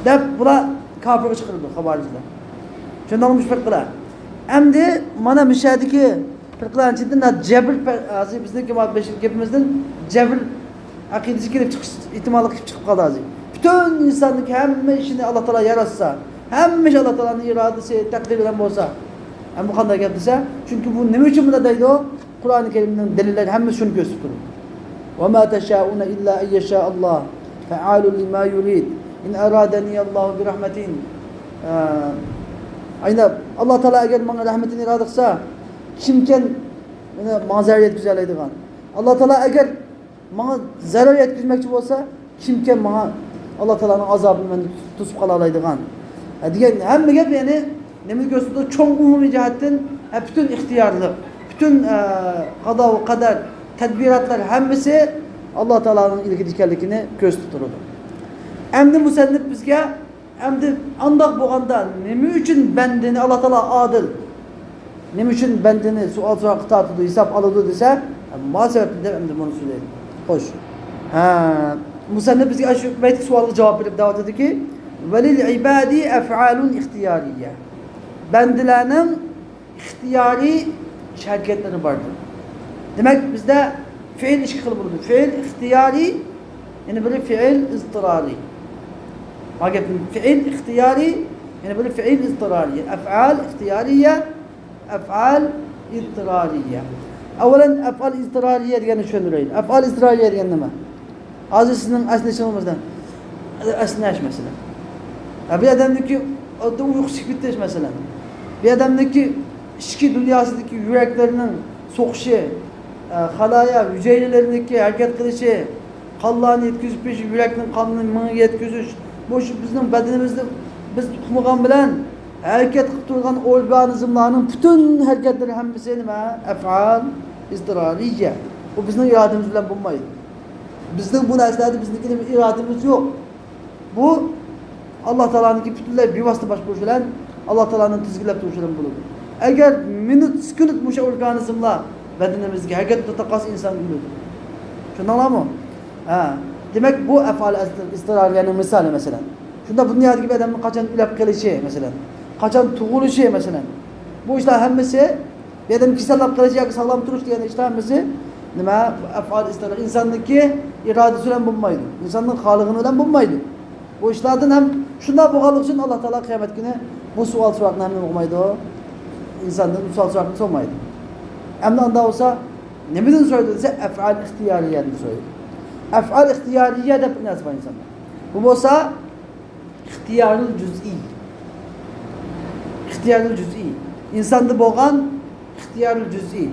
دەپ بۇلار كاپىرغا چىقىرىدۇ خاۋارىجلار. شۇنداقمۇ فرقىلار. ئەمدى مانا مۇشۇ يەردىكى فرقىلارنىڭ ئىچىدىن جەبر پە-، ھازىر بىزنىڭكى مانا بېشىدىكى گېپىمىزدىن جەبر ئەقىدىسى كېلىپ چىقىش ئېھتىماللىقى كېلىپ چىقىپ قالدى ھازىر. پۈتۈن ئىنساننىڭ ھەممە ئىشىنى ئاللا تائالا ياراتسا، ھەممە ئىش ئاللا تائالانىڭ ئىرادىسى، تەقدىرى بىلەن بولسا، ئەمدى قانداق گەپ دېسە، چۈنكى بۇ نېمە ئۈچۈن بۇنداق دەيدۇ؟ قۇرئانى كەرىمنىڭ دەلىللىرى ھەممىسى شۇنى كۆرسىتىپ تۇرىدۇ. وما تشاءون إلا أن يشاء الله فعال لما يريد إن أرادني الله برحمة. ئە، ئاينا، ئاللا تائالا ئەگەر ماڭا رەھمىتىنى ئىرادە قىلسا، كىمكەن ماڭا زەرەر يەتكۈزەلەيدىغان؟ ئاللا تائالا ئەگەر ماڭا زەرەر يەتكۈزمەكچى بولسا، كىمكەن ماڭا ئاللا تائالانىڭ ئازابىنى مەندىن توسۇپ قالالايدىغان؟ ھە، دېگەن ھەممە گەپ، يەنى نېمىنى كۆرسىتىدۇ؟ چوڭ ئومۇمىي جەھەتتىن، ھە، پۈتۈن ئىختىيارلىق، پۈتۈن، ئە، قازا ۋە قەدەر، تەدبىراتلار ھەممىسى ئاللا تائالانىڭ ئىلكىدە ئىكەنلىكىنى كۆرسىتىپ تۇرىدۇ. ئەمدى مۇسەننىپ بىزگە ئەمدى ئانداق بولغاندا نېمە ئۈچۈن بەندىنى ئاللا تائالا ئادىل، نېمە ئۈچۈن بەندىنى سوئال سوراققا تارتىدۇ، ھېساب ئالىدۇ دېسە، مۇناسىۋەتلىك دەپ ئەمدى بۇنى سۆزلەيدۇ. خوش. ھە، مۇسەننىپ بىزگە ئاشۇ بەيتلىك سوئالغا جاۋاب بېرىپ دەۋاتىدۇكى، وللعباد أفعال اختيارية. بەندىلەرنىڭ ئىختىيارىي ھەرىكەتلىرى باردۇر. دېمەك، بىزدە فېئىل ئىككى خىل بولىدۇ. فېئىل ئىختىيارىي، يەنە بىرى فېئىل ئىزتىرارىي. فېئىل ئىختىيارىي، يەنە بىرى فېئىل ئىزتىرارىي. ئەفئال ئىختىيارىيە، ئەفئال ئىزتىرارىيە. ئەۋۋەلەن ئەفئال ئىزتىرارىيە دېگەننى چۈشەندۈرەيلى. ئەفئال ئىزتىرارىيە دېگەن نېمە؟ ھازىر سىزنىڭ ئەسنىشىڭىز، مەسىلەن، ئەسنەش، مەسىلەن. ھە، بىر ئادەمنىڭكى ئۇيقۇسى چىقىپ كېتىش، مەسىلەن. بىر ئادەمنىڭكى ئىچكى دۇنياسىدىكى يۈرەكلىرىنىڭ سوقۇشى، ئە، خالايا ھۈجەيرىلىرىنىڭكى ھەرىكەت قىلىشى، قانلارنى يەتكۈزۈپ بېرىش، يۈرەكنىڭ قانىنى مېڭىگە يەتكۈزۈش، مۇشۇ بىزنىڭ بەدىنىمىزدە بىز ئۇخلىغان بىلەن ھەرىكەت قىلىپ تۇرغان ئورگانىزملارنىڭ پۈتۈن ھەرىكەتلىرى ھەممىسى نېمە؟ ئەفئال ئىزتىرارىيە. ئۇ بىزنىڭ ئىرادىمىز بىلەن بولمايدۇ. بىزنىڭ بۇ نەرسىلەردە بىزنىڭكى ئىرادىمىز يوق. بۇ ئاللا تائالانىڭكى پۈتۈنلەي بىۋاسىتە باشقۇرۇشى بىلەن، ئاللا تائالانىڭ تىزگىنلەپ تۇرۇشى بىلەن بولىدۇ. ئەگەر مىنۇت، سېكۇنت مۇشۇ ئورگانىزملار بەدىنىمىزگە ھەرىكەت قىلىپ قالسا، ئىنسان ئۆلىدۇ. چۈشەندىڭلارمۇ؟ ھە. دېمەك، بۇ ئەفئال ئىزتىرارىيەنىڭ مىسالى، مەسىلەن. شۇنداق بۇ دۇنيادىكى بىر ئادەمنىڭ قاچان ئۆلۈپ قېلىشى، مەسىلەن، قاچان تۇغۇلۇشى، مەسىلەن، بۇ ئىشلار ھەممىسى، بىر ئادەم كېسەللەپ قېلىش ياكى ساغلام تۇرۇش دېگەن ئىشلار ھەممىسى نېمە؟ ئەفئال ئىزتىرار، ئىنساننىڭكى ئىرادىسى بىلەن بولمايدۇ، ئىنساننىڭ خالىغىنى بىلەن بولمايدۇ. بۇ ئىشلاردىن ھەم شۇنداق بولغانلىقى ئۈچۈن ئاللا تائالا قىيامەت كۈنى بۇ سوئال سوراقنى ھەم نېمە قىلمايدۇ؟ ئىنساندىن بۇ سوئال سوراقنى سورىمايدۇ. ئەمدى ئاندا بولسا نېمىدىن سورايدۇ دېسە، ئەفئال ئىختىيارىيەدىن سورايدۇ. ئەفئال ئىختىيارىيە دەپ بىر نەرسە بار ئىنساندا. بۇ بولسا ئىختىيارۇل جۈزئىي. ئىختىيارۇل جۈزئىي. ئىنساندا بولغان ئىختىيارۇل جۈزئىي.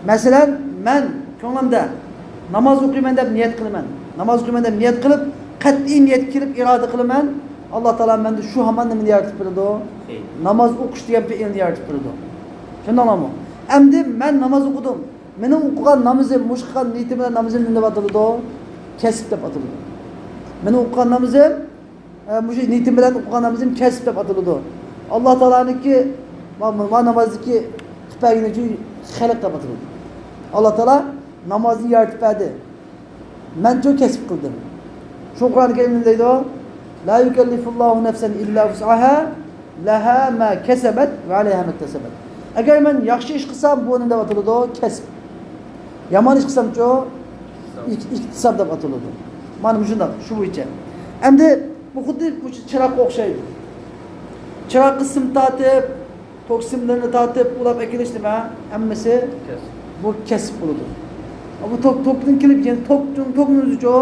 مەسىلەن، مەن كۆڭلۈمدە ناماز ئوقۇيمەن دەپ نىيەت قىلىمەن. ناماز ئوقۇيمەن دەپ نىيەت قىلىپ، قەتئىي نىيەتكە كېلىپ ئىرادە قىلىمەن. ئاللا تائالا مەندە شۇ ھامان نېمىنى يارىتىپ بېرىدۇ؟ فېئىل. ناماز ئوقۇش دېگەن پېئىلنى يارىتىپ بېرىدۇ. چۈشەندىڭلارمۇ؟ ئەمدى مەن ناماز ئوقۇدۇم. مېنىڭ ئوقۇغان نامىزىم، مۇشۇ قىلغان نىيىتىم بىلەن نامىزىم نېمە دەپ ئاتىلىدۇ؟ كەسىپ دەپ ئاتىلىدۇ. مېنىڭ ئوقۇغان نامىزىم، ئە، مۇشۇ نىيىتىم بىلەن ئوقۇغان نامىزىم كەسىپ دەپ ئاتىلىدۇ. ئاللا تائالانىڭكى ما، ما نامازدىكى قىلىپ بەرگىنى ئۈچۈن خەلق دەپ ئاتىلىدۇ. ئاللا تائالا نامازنى يارىتىپ بەردى. مەنچۇ كەسىپ قىلدىم. شۇ قۇرئان كەرىمدە دەيدۇ، لا يكلف الله نفسا إلا وسعها، لها ما كسبت وعليها ما اكتسبت. ئەگەر مەن ياخشى ئىش قىلسام، بۇ نېمە دەپ ئاتىلىدۇ؟ كەسىپ. يامان ئىش قىلسامچۇ؟ ئىك-، ئىكتىساب دەپ ئاتىلىدۇ. مانا مۇشۇنداق، شۇ بويىچە. ئەمدى بۇ خۇددى مۇشۇ چىراغقا ئوخشايدۇ. چىراغقا سىم تارتىپ، توك سىملىرىنى تارتىپ، ئۇلاپ ئەكېلىش نېمە؟ ھەممىسى كەسىپ. بۇ كەسىپ بولىدۇ. بۇ توك، توكنىڭ كېلىپ، يەنە توك، توكنىڭ ئۆزىچۇ؟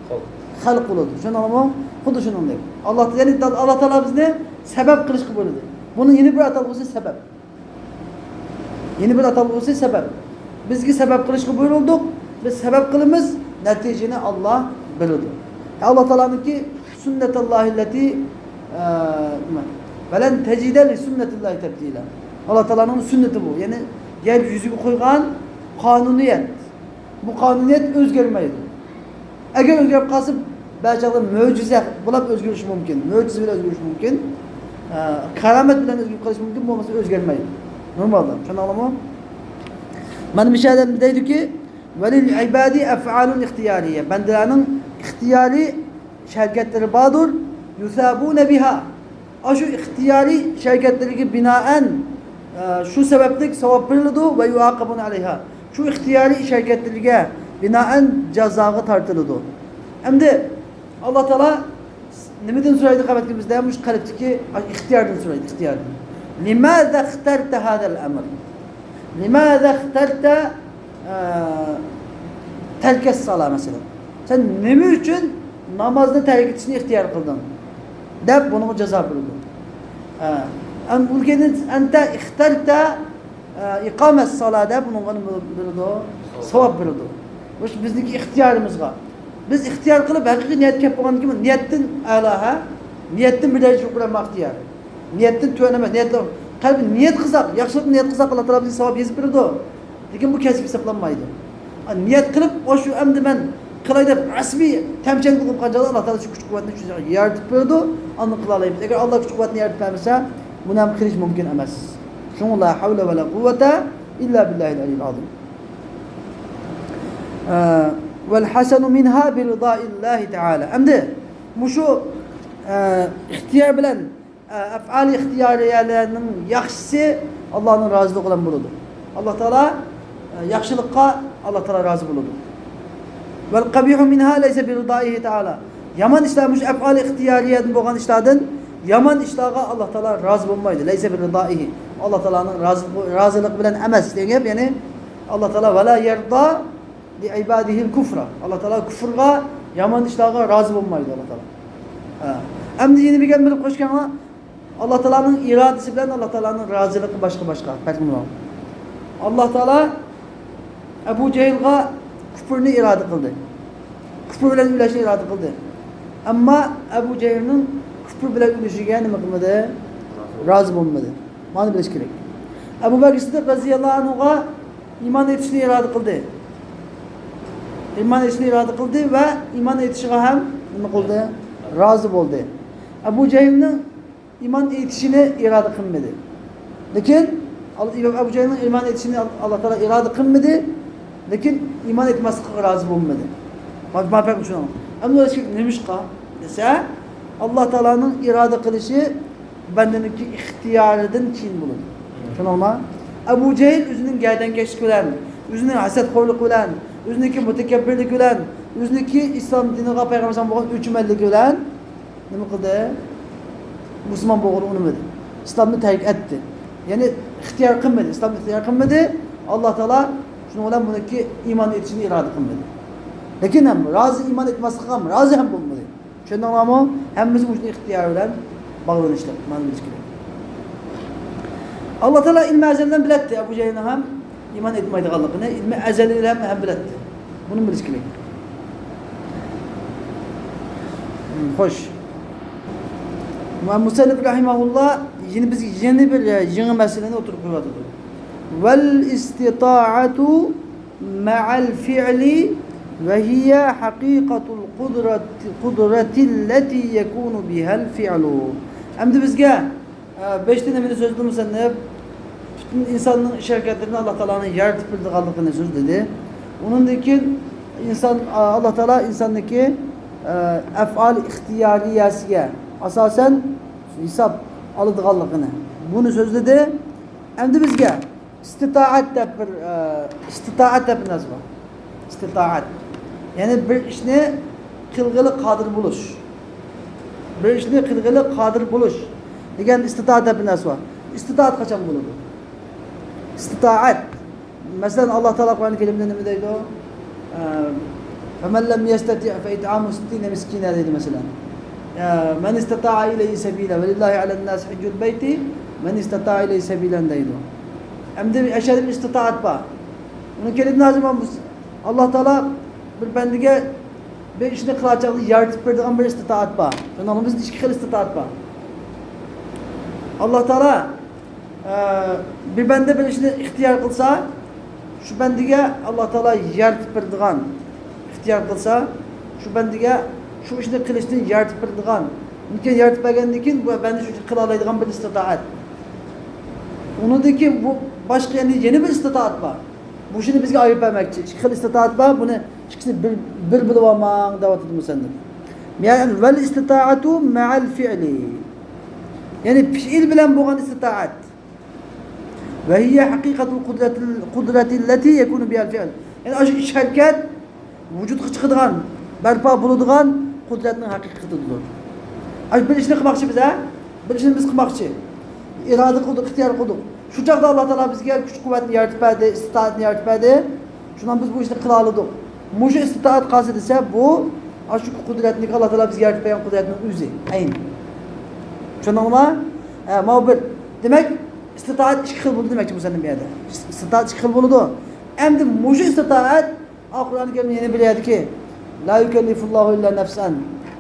خەلق. خەلق بولىدۇ. چۈشەندىڭلارمۇ؟ خۇددى شۇنىڭدەك. ئاللا، يەنى ئاللا تائالا بىزنى سەۋەب قىلىشقا بۇيرۇدى. بۇنىڭ يەنە بىر ئاتالغۇسى سەۋەب. يەنە بىر ئاتالغۇسى سەۋەب. بىزگە سەۋەب قىلىشقا بۇيرۇلدۇق. بىز سەۋەب قىلىمىز، نەتىجىنى ئاللا بېرىدۇ. ئاللا تائالانىڭكى سۈننەتۇللاھى لەتى، ئە، نېمە؟ ۋەلەن تەجىدە لىسۈننەتىللاھى تەبدىلە. ئاللا تائالانىڭ سۈننىتى بۇ. يەنى يەر يۈزىگە قويغان قانۇنىيەت. بۇ قانۇنىيەت ئۆزگەرمەيدۇ. ئەگەر ئۆزگەرىپ قالسا، بەزى چاغدا مۆجىزە بولاپ ئۆزگىرىشى مۇمكىن. مۆجىزە بىلەن ئۆزگىرىشى مۇمكىن. ئە، كارامەت بىلەن ئۆزگىرىپ قېلىشى مۇمكىن، بولمىسا ئۆزگەرمەيدۇ. نورمالدا، چۈشەندىڭلارمۇ؟ مانا مۇشۇ يەردە دەيدۇكى، وللعباد أفعال اختيارية، بەندىلەرنىڭ ئىختىيارىي ئىش ھەرىكەتلىرى باردۇر. يثابون بها، ئاشۇ ئىختىيارىي ئىش ھەرىكەتلىرىگە بىنائەن، ئە، شۇ سەۋەبلىك ساۋاب بېرىلىدۇ، ويعاقبون عليها، شۇ ئىختىيارىي ئىش ھەرىكەتلىرىگە بىنائەن جازاغا تارتىلىدۇ. ئەمدى ئاللا تائالا نېمىدىن سورايدۇ قىيامەت كۈنى بىزدە؟ مۇشۇ قەلبتىكى ئىختىياردىن سورايدۇ، ئىختىياردىن. لماذا اخترت هذا الأمر؟ لماذا اخترت، ئە، ترك الصلاة، مەسىلەن؟ سەن نېمە ئۈچۈن نامازنى تەرك ئېتىشنى ئىختىيار قىلدىڭ؟ دەپ بۇنىڭغا جازا بېرىدۇ. ئە، ئەم، لكن أنت اخترت، ئە، إقامة الصلاة دەپ بۇنىڭغا نېمە بېرىدۇ؟ ساۋاب بېرىدۇ. مۇشۇ بىزنىڭكى ئىختىيارىمىزغا. بىز ئىختىيار قىلىپ، ھەقىقىي نىيەت كەپ بولغاندىن كېيىن، نىيەتتىن ئەلا، ھە؟ نىيەتتىن بىر دەرىجە يۇقىرى ئەمما ئىختىيار. نىيەتتىن تۆۋەن ئەمەس، نىيەتتە قەلبى نىيەت قىلساق، ياخشىلىقنى نىيەت قىلساق، ئاللا تائالا بىزگە ساۋاب يېزىپ بېرىدۇ. لېكىن بۇ كەسىپ ھېسابلانمايدۇ. نىيەت قىلىپ، ئاشۇ ئەمدى مەن قىلاي دەپ رەسمىي تەمچەن قىلىپ قالغان چاغدا ئاللا تائالا شۇ كۈچ قۇۋۋەتنى شۇ يېتىپ بېرىدۇ، ئاندىن قىلالايمىز. ئەگەر ئاللا كۈچ قۇۋۋەتنى يېتىپ بەرمىسە، بۇنى ھەم قىلىش مۇمكىن ئەمەس. شۇڭا لا حول ولا قوة إلا بالله العلي العظيم. ئە، والحسن منها برضاء الله تعالى. ئەمدى مۇشۇ، ئە، ئىختىيار بىلەن ئە، ئەفئالى ئىختىيارىيەلەرنىڭ ياخشىسى ئاللانىڭ رازىلىقى بىلەن بولىدۇ. ئاللا تائالا، ئە، ياخشىلىققا ئاللا تائالا رازى بولىدۇ. والقبيح منها ليس برضائه تعالى. يامان ئىشلار، مۇشۇ ئەفئالى ئىختىيارىيەدىن بولغان ئىشلاردىن يامان ئىشلارغا ئاللا تائالا رازى بولمايدۇ. ليس برضائه. ئاللا تائالانىڭ رازى، رازىلىقى بىلەن ئەمەس دېگەن گەپ، يەنى ئاللا تائالا ولا يرضى لعباده الكفر. ئاللا تائالا كۇفرغا، يامان ئىشلارغا رازى بولمايدۇ ئاللا تائالا. ھە. ئەمدى يەنە بىر گەپ بىلىپ قويۇشكەنغا، ئاللا تائالانىڭ ئىرادىسى بىلەن ئاللا تائالانىڭ رازىلىقى باشقا باشقا پەرقى بار. ئاللا تائالا ئەبۇ جەھىلغا كۇفرنى ئىرادە قىلدى. كۇفر بىلەن ئۆلۈشنى ئىرادە قىلدى. ئەمما ئەبۇ جەھىلنىڭ كۇفر بىلەن ئۆلۈشىگە نېمە قىلمىدى؟ رازى بولمىدى. مانا بىلىش كېرەك. ئەبۇ بەكىر سىددىق رەزىياللاھۇ ئەنھۇغا ئىمان ئېيتىشنى ئىرادە قىلدى. ئىمان ئېيتىشنى ئىرادە قىلدى ۋە ئىمان ئېيتىشىغا ھەم نېمە قىلدى؟ رازى بولدى. ئەبۇ جەھىلنىڭ ئىمان ئېيتىشىنى ئىرادە قىلمىدى. لېكىن ئەبۇ جەھىلنىڭ ئىمان ئېيتىشىنى ئاللا تائالا ئىرادە قىلمىدى. لېكىن ئىمان ئېيتماسلىققا رازى بولمىدى. ما-، ما پەرق شۇنىڭ. ئەمما نېمىشقا دېسە، ئاللا تائالانىڭ ئىرادە قىلىشى بەندىنىڭكى ئىختىيارىدىن كېيىن بولىدۇ. چۈشەندىڭلارمۇ؟ ئەبۇ جەھىل ئۆزىنىڭ گەردەنكەشلىكى بىلەن، ئۆزىنىڭ ھەسەتخورلۇقى بىلەن، ئۆزىنىڭكى مۇتەكەببىرلىكى بىلەن، ئۆزىنىڭكى ئىسلام دىنىغا، پەيغەمبەر ئەلەيھىسسالامغا بولغان ئۆچمەنلىكى بىلەن نېمە قىلدى؟ مۇسۇلمان بولغىلى ئۇنىمىدى. ئىسلامنى تەرك ئەتتى. يەنى ئىختىيار قىلمىدى. ئىسلامنى ئىختىيار قىلمىدى. ئاللا تائالا شۇنىڭ بىلەن بۇنىڭكى ئىمان ئېيتىشىنى ئىرادە قىلمىدى. لېكىن ھەم رازى، ئىمان ئېيتماسلىققا ھەم رازى ھەم بولمىدى. چۈشەندىڭلارمۇ؟ ھەممىسى مۇشۇ ئىختىيار بىلەن باغلىنىشلىق. مانا بىلىش كېرەك. ئاللا تائالا ئىلمى ئەزەلدىن بىلەتتى ئەبۇ جەھىلنىڭ ھەم ئىمان ئېيتمايدىغانلىقىنى، ئىلمى ئەزەلدىن ھەم، ھەم بىلەتتى. بۇنى بىلىش كېرەك. خوش. مۇسەننىپ رەھىمەھۇللا يەنە بىز، يەنە بىر، ئە، يېڭى مەسىلىنى ئوتتۇرىغا قويۇۋاتىدۇ. والاستطاعة مع الفعل وهي حقيقة القدرة، القدرة التي يكون بها الفعل. ئەمدى بىزگە، ئە، بەشتە نېمىنى سۆزلىدى مۇسەننىپ؟ پۈتۈن ئىنساننىڭ ئىش ھەرىكەتلىرىنى ئاللا تائالانىڭ يارىتىپ بېرىدىغانلىقىنى سۆزلىدى. ئۇنىڭدىن كېيىن ئىنسان، ئە، ئاللا تائالا ئىنساننىڭكى، ئە، ئەفئال ئىختىيارىيەسىگە ئاساسەن ھېساب ئالىدىغانلىقىنى، بۇنى سۆزلىدى. ئەمدى بىزگە ئىستىتائەت دەپ بىر، ئە، ئىستىتائەت دەپ بىر نەرسە بار. ئىستىتائەت. يەنى بىر ئىشنى قىلغىلى قادىر بولۇش. بىر ئىشنى قىلغىلى قادىر بولۇش دېگەن ئىستىتائەت دەپ بىر نەرسە بار. ئىستىتائەت قاچان بولىدۇ؟ ئىستىتائەت. مەسىلەن، ئاللا تائالا قۇرئان كەرىمدە نېمە دەيدۇ؟ ئە، فمن لم يستطع فإطعام ستين مسكينا دەيدۇ مەسىلەن. ئە، من استطاع إليه سبيلا ولله على الناس حج البيت من استطاع إليه سبيلا دەيدۇ. ئەمدى ئەشەددىل ئىستىتائەت بار. ئۇنى كېلىپ لازىم ئاللا تائالا بىر بەندىگە بىر ئىشنى قىلار چاغدا يارىتىپ بېرىدىغان بىر ئىستىتائەت بار. شۇنىڭ بىزدە ئىككى خىل ئىستىتائەت بار. ئاللا تائالا، ئە، بىر بەندە بىر ئىشنى ئىختىيار قىلسا، شۇ بەندىگە ئاللا تائالا يارىتىپ بېرىدىغان، ئىختىيار قىلسا، شۇ بەندىگە شۇ ئىشنى قىلىشنى يارىتىپ بېرىدىغان، لېكىن يارىتىپ بەرگەندىن كېيىن بۇ بەندە شۇ ئىشنى قىلالايدىغان بىر ئىستىتائەت. ئۇنىڭدىن كېيىن بۇ باشقا يەنە، يەنە بىر ئىستىتائەت بار. مۇشۇنى بىزگە ئايرىپ بەرمەكچى. ئىككى خىل ئىستىتائەت بار. بۇنى ئىككىسىنى بىر، بىر بىلىۋالماڭ دەۋاتىدۇ مۇسەننىپ. يەنى ۋەل ئىستىتائەتۇ مەئەل فىئلى. يەنى پېئىل بىلەن بولغان ئىستىتائەت. ۋە ھىيە ھەقىقەتۇل قۇدرەتىل، قۇدرەتىللەتى يەكۇنۇ بىھەل فىئىل. يەنى ئاشۇ ئىش ھەرىكەت ۋۇجۇدقا چىقىدىغان، بەرپا بولىدىغان قۇدرەتنىڭ ھەقىقىتىدۇر. ئاشۇ بىر ئىشنى قىلماقچى بىز، ھە؟ بىر ئىشنى بىز قىلماقچى. ئىرادە قىلدۇق، ئىختىيار قىلدۇق. شۇ چاغدا ئاللا تائالا بىزگە كۈچ قۇۋۋەتنى يارىتىپ بەردى، ئىستىتائەتنى يارىتىپ بەردى. شۇنىڭ بىلەن بىز بۇ ئىشنى قىلالىدۇق. مۇشۇ ئىستىتائەت قالسا دېسە، بۇ ئاشۇ قۇدرەتنىكى، ئاللا تائالا بىزگە يارىتىپ بەرگەن قۇدرەتنىڭ ئۆزى، ئەينى. چۈشەندىڭلارمۇ؟ ھە، ماۋۇ بىر. دېمەك، ئىستىتائەت ئىككى خىل بولىدۇ دېمەكچى مۇسەننىپ بۇ يەردە. ئىستىتائەت ئىككى خىل بولىدۇ. ئەمدى مۇشۇ ئىستىتائەت، ئا، قۇرئان كەرىمدە يەنە بىر يەردىكى، لا يۇكەللىفۇللاھۇ ئىللا نەفسەن،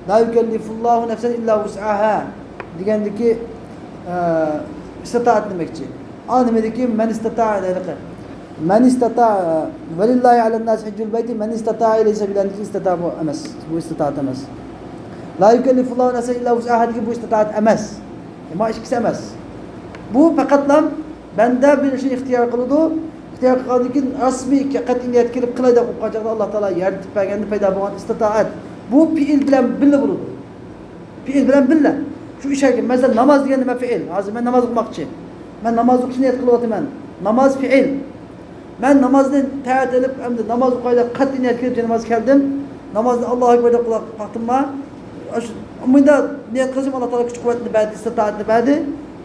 لا يۇكەللىفۇللاھۇ نەفسەن ئىللا ۋۇسئەھا دېگەندىكى، ئە، ئىستىتائەت دېمەكچى. ئا، نېمىدىكى مەن ئىستىتائە دەيدىكى. مەن ئىستىتائە، ۋەلىللاھى ئەلەنناسى ھەججۇل بەيتى مەن ئىستىتائە ئىلەيھى سەبىلا دېگەن ئىستىتائە بۇ ئەمەس. بۇ ئىستىتائەت ئەمەس. لا يۇكەللىفۇللاھۇ نەفسەن ئىللا ۋۇسئەھا دېگەن بۇ ئىستىتائەت ئەمەس. ئەمما ئىككىسى ئەمەس. بۇ پەقەتلا بەندە بىر ئىشنى ئىختىيار قىلىدۇ. ئىختىيار قىلغاندىن كېيىن رەسمىي قەتئىي نىيەت كېلىپ قىلاي دەپ قوپقان چاغدا ئاللا تائالا يارىتىپ بەرگەندە پەيدا بولغان ئىستىتائەت. بۇ پېئىل بىلەن بىللە بولىدۇ. پېئىل بىلەن بىللە. شۇ ئىش ھەرىكەت. مەسىلەن، ناماز دېگەندە مەن پېئىل. ھازىر مەن ناماز ئوقۇماقچى. مەن ناماز ئوقۇشنى نىيەت قىلىۋاتىمەن. ناماز پېئىل. مەن نامازنى تەييارات ئېلىپ، ئەمدى ناماز ئوقاي دەپ قەتئىي نىيەت قىلىپ جاناماز كەلدىم. نامازنى ئاللاھۇ ئەكبەر دەپ قۇلاق قاقتىمما. ئاشۇ، مۇنداق نىيەت قىلسام، ئاللا تائالا كۈچ قۇۋۋەتنى بەردى، ئىستىتائەتنى بەردى.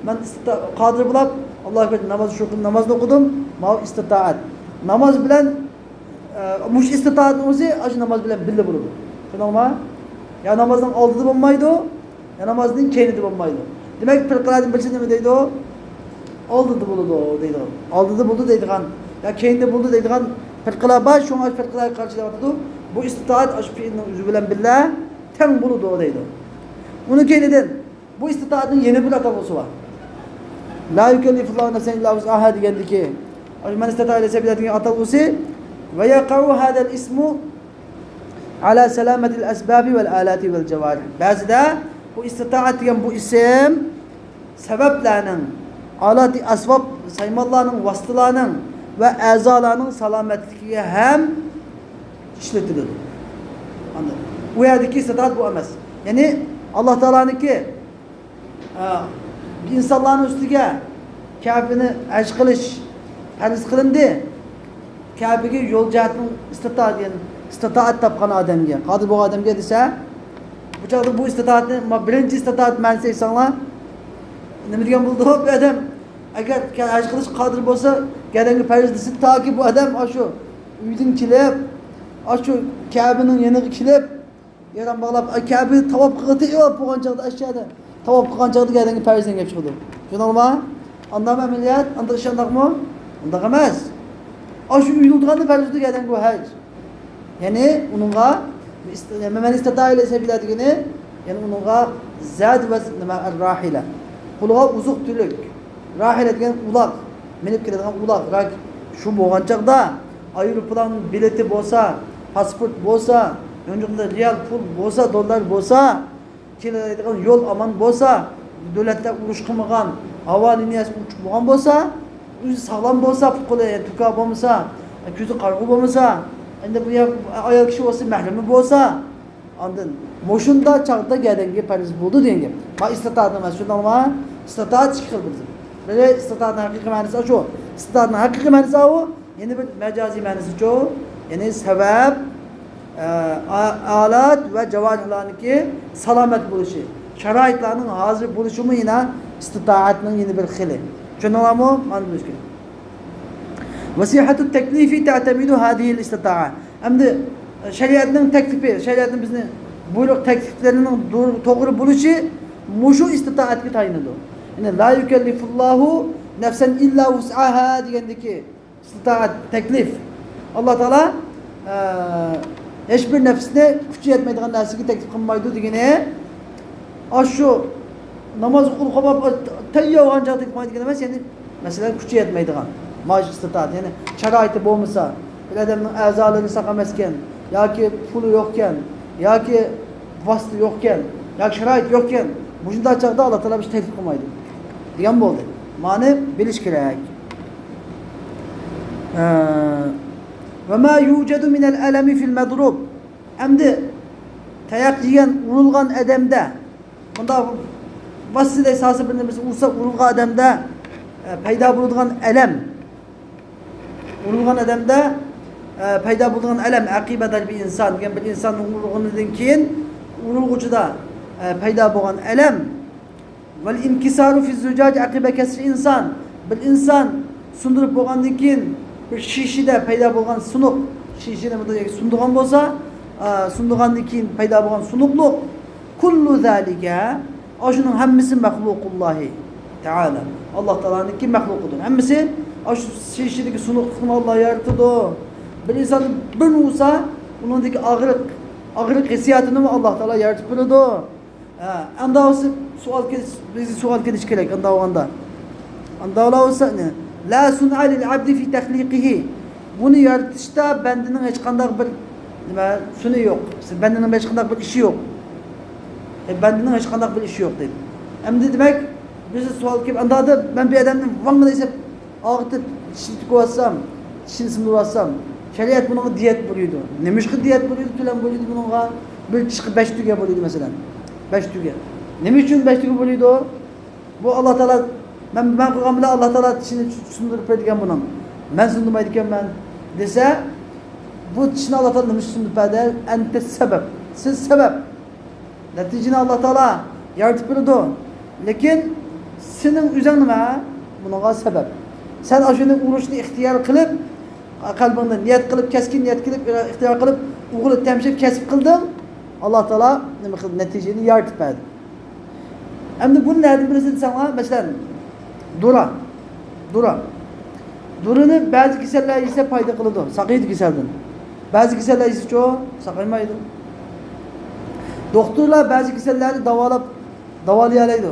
مەن ئىستىتا-، قادىر بولاپ، ئاللاھۇ ئەكبەر، ناماز شۇ كۈنى نامازنى ئوقۇدۇم. ماۋۇ ئىستىتائەت. ناماز بىلەن، ئە، مۇشۇ ئىستىتائەتنىڭ ئۆزى ئاشۇ ناماز بىلەن بىللە بولىدۇ. چۈشەندىڭلارمۇ؟ يا نامازنىڭ ئالدىدا بولمايدۇ، يا نامازنىڭ كەينىدە بولمايدۇ. دېمەك، پىرقىلەردىن بىرسى نېمە دەيدۇ؟ ئالدىدا بولىدۇ دەيدىغان. ئالدىدا بولىدۇ دەيدىغان. يا كەينىدە بولىدۇ دەيدىغان پىرقىلەر بار، شۇڭا پىرقىلەرگە قارشى دەۋاتىدۇ. بۇ ئىستىتائەت ئاشۇ پېئىلنىڭ ئۆزى بىلەن بىللە تەڭ بولىدۇ دەيدۇ. ئۇنىڭ كەينىدىن بۇ ئىستىتائەتنىڭ يەنە بىر ئاتالغۇسى بار. لا يۇكەللىفۇللاھۇ نەفسەن ئىللا ۋۇسئەھا دېگەندىكى، مەن ئىستەتائە ئىلەيھى سەبىلە دېگەن ئاتالغۇسى. ۋە يەقەئۇ ھازەل ئىسمۇ ئالا سالامەتىل ئەسبابى ۋەل ئالاتی ۋەل جاۋارىھ. بەزىدە بۇ ئىستىتائەت دېگەن بۇ ئىسىم سەۋەبلەرنىڭ، ئالاتی ئەسۋاب، سايمانلارنىڭ، ۋاسىتىلارنىڭ ۋە ئەزالارنىڭ سالامەتلىكىگە ھەم ئىشلىتىلىدۇ. ئاندىن ئۇ يەردىكى ئىستىتائەت بۇ ئەمەس. يەنى ئاللا تائالانىڭكى ئە، ئىنسانلارنىڭ ئۈستىگە كەبىنى ھەج قىلىش پەرز قىلىندى. كەبىگە يول جەھەتتىن ئىستىتائەت، يەنى ئىستىتائەت تاپقان ئادەمگە، قادىر بولغان ئادەمگە دېسە، بۇ چاغدا بۇ ئىستىتائەتنى، ما، بىرىنچى ئىستىتائەت مەنىسى ئېيتساڭلار، نېمە دېگەن بولىدۇ؟ بۇ ئادەم ئەگەر ھەج قىلىش قادىر بولسا، گەدەنگە پەرز دېسە، تاكى بۇ ئادەم ئاشۇ ئۆيدىن كېلىپ، ئاشۇ كەبىنىڭ يېنىغا كېلىپ، ئېران باغلاپ، ئاي، كەبىنى تاۋاپ قىلغىلى تەييار بولغان چاغدا، ئاشۇ يەردە تاۋاپ قىلغان چاغدا گەدەنگە پەرز دېگەن گەپ چىقىدۇ. چۈشەندىڭلارمۇ؟ ئانداقمۇ ئەمەلىيەت؟ ئانداق ئىش ئانداقمۇ؟ ئانداق ئەمەس. ئاشۇ ئۆيدە تۇرغاندا پەرز ئۆتىدۇ گەدەنگە بۇ ھەج. يەنى ئۇنىڭغا ئىست-، مەن ئىستەتائە ئىلەيھى سەبىلە دېگىنى، يەنى ئۇنىڭغا زاد ۋە نېمە، راھىلە. قولىغا ئوزۇق تۈلۈك. راھىلە دېگەن ئۇلاغ، مىنىپ كېلىدىغان ئۇلاغ، راك. شۇ بولغان چاغدا ئايروپىلان بېلىتى بولسا، پاسپورت بولسا، يانچۇقىدا رېئال پۇل بولسا، دوللار بولسا، كېلىدىغان يول ئامان بولسا، دۆلەتلەر ئۇرۇش قىلمىغان، ھاۋا لىنىيەسى ئۇچۇق بولغان بولسا، ئۆزى ساغلام بولسا، پۇت-قولى، يەنى تۇكا بولمىسا، كۆزى قارىغۇ بولمىسا، ئەمدى بۇ يا-، ئايال كىشى بولسا، مەھرىمى بولسا، ئاندىن مۇشۇنداق چاغدا گەدەنگە پەرز بولىدۇ دېگەن گەپ. ما ئىستىتائەتنى مەن شۇنداقلا ئىستىتائەت ئىككى خىل بولىدۇ. بىرى ئىستىتائەتنىڭ ھەقىقىي مەنىسى شۇ. ئىستىتائەتنىڭ ھەقىقىي مەنىسى ئۇ. يەنە بىر مەجازىي مەنىسىچۇ؟ يەنى سەۋەب، ئە، ئا-، ئالات ۋە جاۋارىھلارنىڭكى سالامەت بولۇشى، شارائىتلارنىڭ ھازىر بولۇشىمۇ يەنە ئىستىتائەتنىڭ يەنە بىر خىلى. چۈشەندىڭلارمۇ؟ مانا بۇ ئىككى. ۋەسىھەتۇت تەكلىفى تەتەمىدۇ ھازىھىل ئىستىتائە. ئەمدى شەرىئەتنىڭ تەكلىپى، شەرىئەتنىڭ بىزنى بۇيرۇق تەكلىپلىرىنىڭ دۇر-، توغرا بولۇشى مۇشۇ ئىستىتائەتكە تايىنىدۇ. يەنى لا يۇكەللىفۇللاھۇ نەفسەن ئىللا ۋۇسئەھا دېگەندىكى ئىستىتائەت، تەكلىپ. ئاللا تائالا، ئە، ھېچ بىر نەپسنى كۈچى يەتمەيدىغان نەرسىگە تەكلىپ قىلمايدۇ دېگىنى، ئاشۇ ناماز ئوقۇپ قالماپ، تەييار بولغان چاغدا تەكلىپ قىلمايدۇ دېگىنى ئەمەس، يەنى مەسىلەن، كۈچى يەتمەيدىغان، ماجىز ئىستىتائەت، يەنى شارائىتى بولمىسا، بىر ئادەمنىڭ ئەزالىرى ساق ئەمەسكەن، ياكى پۇلى يوقكەن، ياكى ۋاسىتە يوقكەن، ياكى شارائىت يوقكەن، مۇشۇنداق چاغدا ئاللا تائالا بىر تەكلىپ قىلمايدۇ دېگەن بولدى. مانى بىلىش كېرەك. ئە، ۋە ما يۇجەدۇ مىنەل ئەلەمى فىل مەزرۇب. ئەمدى تاياق يېگەن، ئۇرۇلغان ئادەمدە، بۇنداق ۋاسىتە ئەساسى بىر نېمىسى ئۇرسا، ئۇرۇلغان ئادەمدە، ئە، پەيدا بولىدىغان ئەلەم. ئۇرۇلغان ئادەمدە، ئە، پەيدا بولىدىغان ئەلەم، ئەقىبە دەربى ئىنسان دېگەن بىر ئىنساننى ئۇرغىنىدىن كېيىن ئۇرۇلغۇچىدا، ئە، پەيدا بولغان ئەلەم. ۋەل ئىنكىسارۇ فىز زۇجاج ئەقىبە كەسرى ئىنسان. بىر ئىنسان سۇندۇرۇپ بولغاندىن كېيىن بىر شىشىدە پەيدا بولغان سۇنۇق، شىشىنى بۇنداق سۇندۇرغان بولسا، ئە، سۇندۇرغاندىن كېيىن پەيدا بولغان سۇنۇقلۇق. كۇللۇ زالىكە، ئاشۇنىڭ ھەممىسى مەخلۇقۇللاھى تائالا. ئاللا تائالانىڭكى مەخلۇقىدۇر. ھەممىسى ئاشۇ شىشىدىكى سۇنۇقلۇقنى ئاللا يارىتىدۇ. بىر ئىنسان بىرنى ئۇرسا، ئۇنىڭدىكى ئاغرىق، ئاغرىق ھېسسىياتىنىمۇ ئاللا تائالا يارىتىپ بېرىدۇ. ھە، ئاندا بولسا سوئال كېلىش، بىزگە سوئال كېلىشى كېرەك، ئاندا بولغاندا. ئاندا بولسا، نە؟ لا سۇنئە لىل ئەبدى فى تەخلىقىھى. بۇنى يارىتىشتا بەندىنىڭ ھېچقانداق بىر، نېمە، سۈنئى يوق. بەندىنىڭ ھېچقانداق بىر ئىشى يوق. ئە، بەندىنىڭ ھېچقانداق بىر ئىشى يوق دەيدۇ. ئەمدى دېمەك، بىزدە سوئال كېلىپ، ئاندا مەن بىر ئادەمنى ۋاڭ دەيسەم، ئاغرىتىپ، چىشلىتىپ قويۇۋاتسام، چىشىنى سۇندۇرۇۋاتسام، شەرىئەت بۇنىڭغا دىيەت بۇيرۇيدۇ. نېمىشقا دىيەت بۇيرۇيدۇ، تۆلەم بۇيرۇيدۇ بۇنىڭغا؟ بىر چىشقا بەش تۈگە بۇيرۇيدۇ، مەسىلەن. بەش تۈگە. نېمە ئۈچۈن بەش تۈگە بۇيرۇيدۇ؟ بۇ ئاللا تائالا، مەن، مەن قىلغان بىلەن ئاللا تائالا چىشىنى سۇندۇرۇپ بەرىدىكەن بۇنىڭ. مەن سۇندۇرمايدىكەنمەن دېسە، بۇ چىشىنى ئاللا تائالا نېمە ئۈچۈن سۇندۇرۇپ بەردى؟ ئەنتە سەبەب. سىز سەبەب. نەتىجىنى ئاللا تائالا يارىتىپ بېرىدۇ. لېكىن سېنىڭ ئۆزۈڭ نېمە؟ بۇنىڭغا سەبەب. سەن ئاشۇنى ئۇرۇشنى ئىختىيار قىلىپ، قەلبىڭدە نىيەت قىلىپ، كەسكىن نىيەت قىلىپ، ئىختىيار قىلىپ، ئوغرىلىپ تەمشەپ كەسىپ قىلدىڭ. ئاللا تائالا نېمە قىلدى؟ نەتىجىنى يارىتىپ بەردى. ئەمدى بۇنى نەدىن بىلىسىز دېسەڭلار، مەسىلەن، دورا. دورا. دورىنى بەزى كېسەللەر يېسە پايدا قىلىدۇ، ساقىيىدۇ كېسەلدىن. بەزى كېسەللەر يېسىچۇ، ساقايمايدۇ. دوختۇرلار بەزى كېسەللەرنى داۋالاپ، داۋالىيالايدۇ.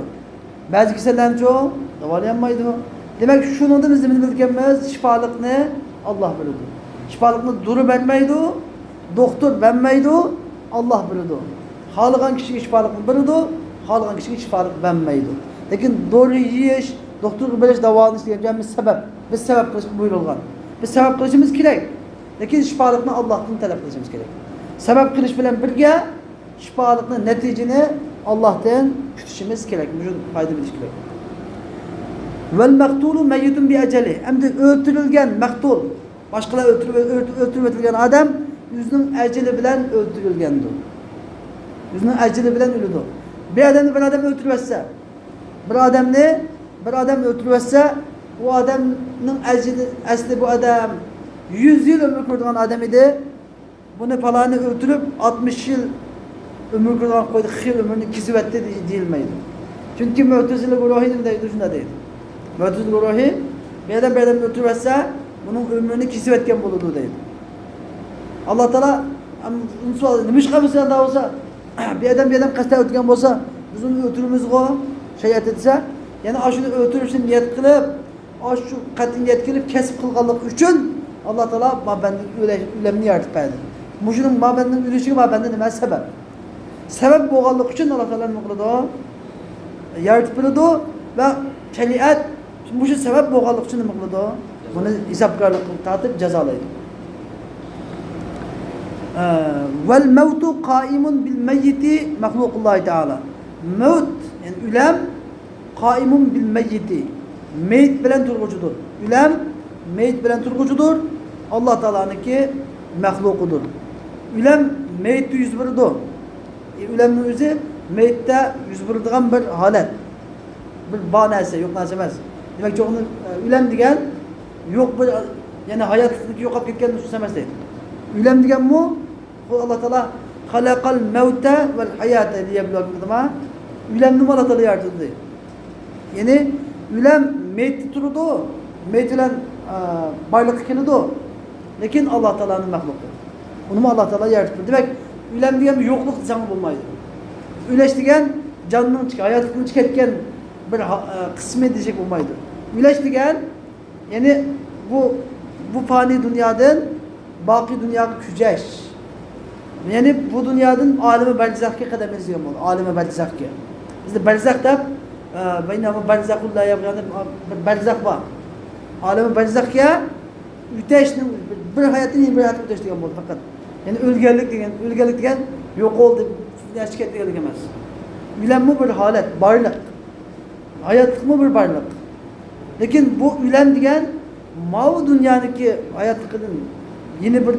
بەزى كېسەللەرنىچۇ، داۋالىيالمايدۇ. دېمەك، شۇنىڭدا بىز نېمىنى بىلىدىكەنمىز؟ شىپالىقنى ئاللا بېرىدۇ. شىپالىقنى دورا بەرمەيدۇ، دوختۇر بەرمەيدۇ، ئاللا بېرىدۇ. خالىغان كىشىگە شىپالىقنى بېرىدۇ، خالىغان كىشىگە شىپالىق بەرمەيدۇ. لېكىن دورا يېيىش، دوختۇرغا بېرىش، داۋالىنىش دېگەن ھەممىسى سەۋەب. بىز سەۋەب قىلىشقا بۇيرۇلغان. بىز سەۋەب قىلىشىمىز كېرەك. لېكىن شىپالىقنى ئاللاھتىن تەلەپ قىلىشىمىز كېرەك. سەۋەب قىلىش بىلەن بىرگە شىپالىقنى، نەتىجىنى ئاللاھتىن كۈتۈشىمىز كېرەك. مۇشۇ پايدا بىلىش كېرەك. ۋەل مەقتۇلۇ مەييىتۇن بىئەجەلىھ. ئەمدى ئۆلتۈرۈلگەن مەقتۇل، باشقىلار ئۆلتۈرۈپ، ئۆلتۈرۈپ، ئۆلتۈرۈۋېتىلگەن ئادەم ئۆزىنىڭ ئەجىلى بىلەن ئۆلتۈرۈلگەندۇر. ئۆزىنىڭ ئەجىلى بىلەن ئۆلىدۇ. بىر ئادەمنى بىر ئادەم ئۆلتۈرۈۋەتسە، بىر ئادەمنى بىر ئادەم ئۆلتۈرۈۋەتسە، ئۇ ئادەمنىڭ ئەجىلى، ئەسلى بۇ ئادەم يۈز يىل ئۆمۈر كۆرىدىغان ئادەم ئىدى. بۇنى پالانى ئۆلتۈرۈپ، ئاتمىش يىل ئۆمۈر كۆرىدىغان قويدى، خېلى ئۆمرىنى كېسىۋەتتى دېيىلمەيدۇ. چۈنكى مۆتىزىلە گۇرۇھى نېمە دەيدۇ؟ شۇنداق دەيدۇ. مۆتىزىلە گۇرۇھى، بىر ئادەم بىر ئادەمنى ئۆلتۈرۈۋەتسە، ئۇنىڭ ئۆمرىنى كېسىۋەتكەن بولىدۇ دەيدۇ. ئاللا تائالا، ئەم، ئۇنسۇ، نېمە ئىش قىلمىسا ئەندى بولسا، بىر ئادەم بىر ئادەم قەستەن ئۆلتۈرگەن بولسا، بىز ئۇنى ئۆلتۈرىمىزغۇ، شەرىئەتتە دېسە، يەنى ئاشۇنى ئۆلتۈرۈشنى نىيەت قىلىپ، ئاشۇ قەتئىي نىيەت قىلىپ كەسىپ قىلغانلىقى ئۈچۈن، ئاللا تائالا ما بەندىنىڭ ئۆلە-، ئۆلەمنى يارىتىپ بەردى. مۇشۇنىڭ ما بەندىنىڭ ئۆلۈشىگە ما بەندە نېمە سەۋەب؟ سەۋەب بولغانلىقى ئۈچۈن ئاللا تائالا نېمە قىلىدۇ؟ يارىتىپ بېرىدۇ ۋە شەرىئەت مۇشۇ سەۋەب بولغانلىقى ئۈچۈن نېمە قىلىدۇ؟ بۇنى ھېسابكارلىققا تارتىپ جازالايدۇ. ئە، ۋەل مەۋتۇ قائىمۇن بىل مەييىتى مەخلۇقۇللاھى تائالا. مەۋت، يەنى ئۆلەم، قائىمۇن بىل مەييىتى، مېيىت بىلەن تۇرغۇچىدۇر. ئۆلەم مېيىت بىلەن تۇرغۇچىدۇر، ئاللا تائالانىڭكى مەخلۇقىدۇر. ئۆلەم مېيىتتە يۈز بېرىدۇ. ئە، ئۆلەمنىڭ ئۆزى مېيىتتە يۈز بېرىدىغان بىر ھالەت. بىر بار نەرسە، يوق نەرسە ئەمەس. دېمەك، ئۆلەم دېگەن يوق بىر، يەنى ھاياتلىقتىكى يوقاپ كەتكەن نۇسۇس ئەمەس دەيدۇ. ئۆلەم دېگەنمۇ، بۇ ئاللا تائالا خەلەقەل مەۋتە ۋەل ھاياتە لىيەبلۇۋەكۇم دېدىما؟ ئۆلەمنىمۇ ئاللا تائالا يارىتىدۇ دەيدۇ. يەنى ئۆلەم مېيىتتە تۇرىدۇ، مېيىت بىلەن، ئە، بارلىققا كېلىدۇ. لېكىن ئاللا تائالانىڭ مەخلۇقى. ئۇنىمۇ ئاللا تائالا يارىتىپتۇ. دېمەك، ئۆلەم دېگەن يوقلۇق دېسەڭ بولمايدۇ. ئۆلەش دېگەن جاننىڭ، ھاياتلىقنىڭ كەتكەن بىر ھا-، ئە، قىسمى دېيىشكە بولمايدۇ. ئۆلەش دېگەن، يەنى بۇ، بۇ پانىي دۇنيادىن باقىي دۇنياغا كۆچۈش. يەنى بۇ دۇنيادىن ئالىمى بەرزەخكە قەدەم يېزىش دېگەن بولىدۇ. ئالىمى بەرزەخكە. بىزدە بەرزەخ دەپ ئە، بەينەھۇمَا بەرزەخۇن لا يەبغىيان، بىر بەرزەخ بار. ئالەمى بەرزەخكە ئۆتەشنىڭ، بىر ھاياتتىن يەنە بىر ھاياتقا ئۆتەش دېگەن بولدى پەقەت. يەنى ئۆلگەنلىك دېگەن، ئۆلگەنلىك دېگەن يوقالدى، نەرسە كەتتى دېگەنلىك ئەمەس. ئۆلەممۇ بىر ھالەت، بارلىق. ھاياتلىقمۇ بىر بارلىق. لېكىن بۇ ئۆلەم دېگەن ماۋۇ دۇنيانىڭكى ھاياتلىقىدىن يەنە بىر،